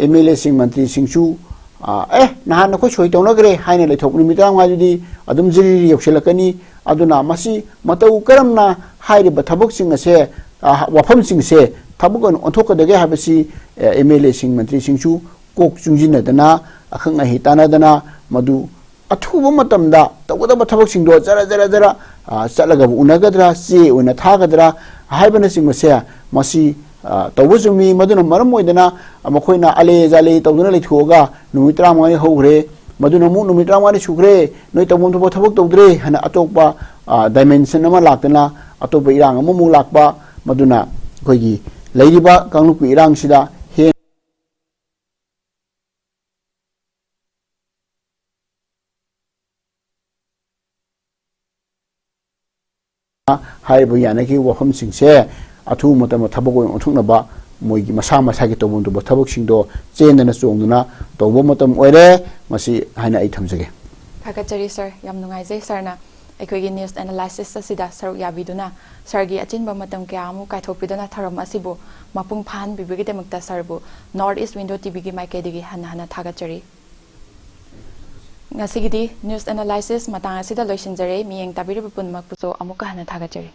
ꯑꯦꯝ ꯑꯦꯜ ꯑꯦꯁꯤꯡ, ꯃꯟꯇ꯭ꯔꯤꯁꯤꯡꯁꯨ, ꯑ, "ꯑꯦ, ꯅꯍꯥꯟ ꯑꯩꯈꯣꯏ ꯁꯣꯏ ꯇꯧꯅꯈ꯭ꯔꯦ" ꯍꯥꯏꯅ ꯂꯩꯊꯣꯛꯄ ꯅꯨꯃꯤꯠ ꯇꯔꯥꯃꯉꯥꯗꯨꯗꯤ ꯑꯗꯨꯝ ꯖꯤꯔꯤ ꯌꯧꯁꯤꯜꯂꯛꯀꯅꯤ꯫ ꯑꯗꯨꯅ ꯃꯁꯤ ꯃꯇꯧ ꯀꯔꯝꯅ ꯍꯥꯏꯔꯤꯕ ꯊꯕꯛꯁꯤꯡ ꯑꯁꯦ, ꯑ, ꯋꯥꯐꯝꯁꯤꯡꯁꯦ ꯊꯕꯛ ꯑꯣꯏꯅ ꯑꯣꯟꯊꯣꯛꯀꯗꯒꯦ ꯍꯥꯏꯕꯁꯤ, ꯑ, ꯑꯦꯝ ꯑꯦꯜ ꯑꯦꯁꯤꯡ, ꯃꯟꯇ꯭ꯔꯤꯁꯤꯡꯁꯨ ꯀꯣꯛ ꯆꯨꯡꯁꯤꯟꯅꯗꯅ, ꯑꯈꯪ ꯑꯍꯩ ꯇꯥꯟꯅꯗꯅ ꯃꯗꯨ ꯑꯊꯨꯕ ꯃꯇꯝꯗ ꯇꯧꯒꯗꯕ ꯊꯕꯛꯁꯤꯡꯗꯣ ꯖꯔ ꯖꯔ ꯖꯔ, ꯑ, ꯆꯠꯂꯒꯕꯨ ꯎꯅꯒꯗ꯭ꯔꯥ, ꯆꯦ ꯑꯣꯏꯅ ꯊꯥꯒꯗ꯭ꯔꯥ ꯍꯥꯏꯕꯅꯆꯤꯡꯕꯁꯦ, ꯃꯁꯤ, ꯑ, ꯇꯧꯕ ꯆꯨꯝꯃꯤ꯫ ꯃꯗꯨꯅ ꯃꯔꯝ ꯑꯣꯏꯗꯅ ꯃꯈꯣꯏꯅ ꯑꯂꯦ ꯖꯥꯂꯦ ꯇꯧꯗꯨꯅ ꯂꯩꯊꯣꯛꯑꯒ ꯅꯨꯃꯤꯠ ꯇꯔꯥꯃꯉꯥꯅꯤ ꯍꯧꯈ꯭ꯔꯦ, ꯃꯗꯨꯅ ꯑꯃꯨꯛ ꯅꯨꯃꯤꯠ ꯇꯔꯥꯃꯉꯥꯅꯤ ꯁꯨꯈ꯭ꯔꯦ, ꯅꯣꯏ ꯇꯧꯐꯝ ꯊꯣꯛꯄ ꯊꯕꯛ ꯇꯧꯗ꯭ꯔꯦ ꯍꯥꯏꯅ ꯑꯇꯣꯞꯄ, ꯑ, ꯗꯥꯏꯃꯦꯟꯁꯟ ꯑꯃ ꯂꯥꯛꯇꯅ ꯑꯇꯣꯞꯄ ꯏꯔꯥꯡ ꯑꯃꯃꯨꯛ ꯂꯥꯛꯄ, ꯃꯗꯨꯅ ꯑꯩꯈꯣꯏꯒꯤ ꯂꯩꯔꯤꯕ ꯀꯥꯡꯂꯨꯞꯀꯤ ꯏꯔꯥꯡꯁꯤꯗ ꯍꯦꯟꯅ ꯍꯥꯏꯔꯤꯕ ꯌꯥꯅꯈꯤꯕ ꯋꯥꯐꯝꯁꯤꯡꯁꯦ ꯑꯊꯨꯕ ꯃꯇꯝꯗ ꯊꯕꯛ ꯑꯣꯏꯅ ꯑꯣꯟꯊꯣꯛꯅꯕ, ꯃꯣꯏꯒꯤ ꯃꯁꯥ ꯃꯁꯥꯒꯤ ꯇꯧꯐꯝ ꯊꯣꯛꯄ ꯊꯕꯛꯁꯤꯡꯗꯣ ꯆꯦꯟꯗꯅ ꯆꯣꯡꯗꯅ ꯇꯧꯕ ꯃꯇꯝ ꯑꯣꯏꯔꯦ, ꯃꯁꯤ ꯍꯥꯏꯅ ꯑꯩ ꯊꯝꯖꯒꯦ꯫ ꯊꯥꯒꯠꯆꯔꯤ ꯁꯥꯔ, ꯌꯥꯝ ꯅꯨꯡꯉꯥꯏꯖꯩ ꯁꯥꯔꯅ ꯑꯩꯈꯣꯏꯒꯤ ꯅ꯭ꯌꯨꯁ ꯑꯦꯅꯥꯂꯥꯏꯁꯤꯁ ꯑꯁꯤꯗ ꯁꯔꯨꯛ ꯌꯥꯕꯤꯗꯨꯅ ꯁꯥꯔꯒꯤ ꯑꯆꯤꯟꯕ ꯃꯇꯝ ꯀꯌꯥ ꯑꯃ ꯀꯥꯏꯊꯣꯛꯄꯤꯗꯨꯅ ꯊꯧꯔꯝ ꯑꯁꯤꯕꯨ ꯃꯄꯨꯡ ꯐꯥꯍꯟꯕꯤꯕꯒꯤꯗꯃꯛꯇ ꯁꯥꯔꯕꯨ ꯅꯣꯔꯠ ꯏꯁ ꯋꯤꯟꯗꯣ ꯇꯤꯚꯤꯒꯤ ꯃꯥꯏꯀꯩꯗꯒꯤ ꯍꯟꯅ ꯍꯟꯅ ꯊꯥꯒꯠꯆꯔꯤ꯫ ꯉꯁꯤꯒꯤꯗꯤ ꯅ꯭ꯌꯨꯁ ꯑꯦꯅꯥꯂꯥꯏꯁꯤꯁ ꯃꯇꯥꯡ ꯑꯁꯤꯗ ꯂꯣꯏꯁꯤꯟꯖꯔꯦ꯫ ꯃꯤꯠꯌꯦꯡ ꯇꯥꯕꯤꯔꯤꯕ ꯄꯨꯝꯅꯃꯛꯄꯨꯁꯨ ꯑꯃꯨꯛꯀ ꯍꯟꯅ ꯊꯥꯒꯠꯆꯔꯤ꯫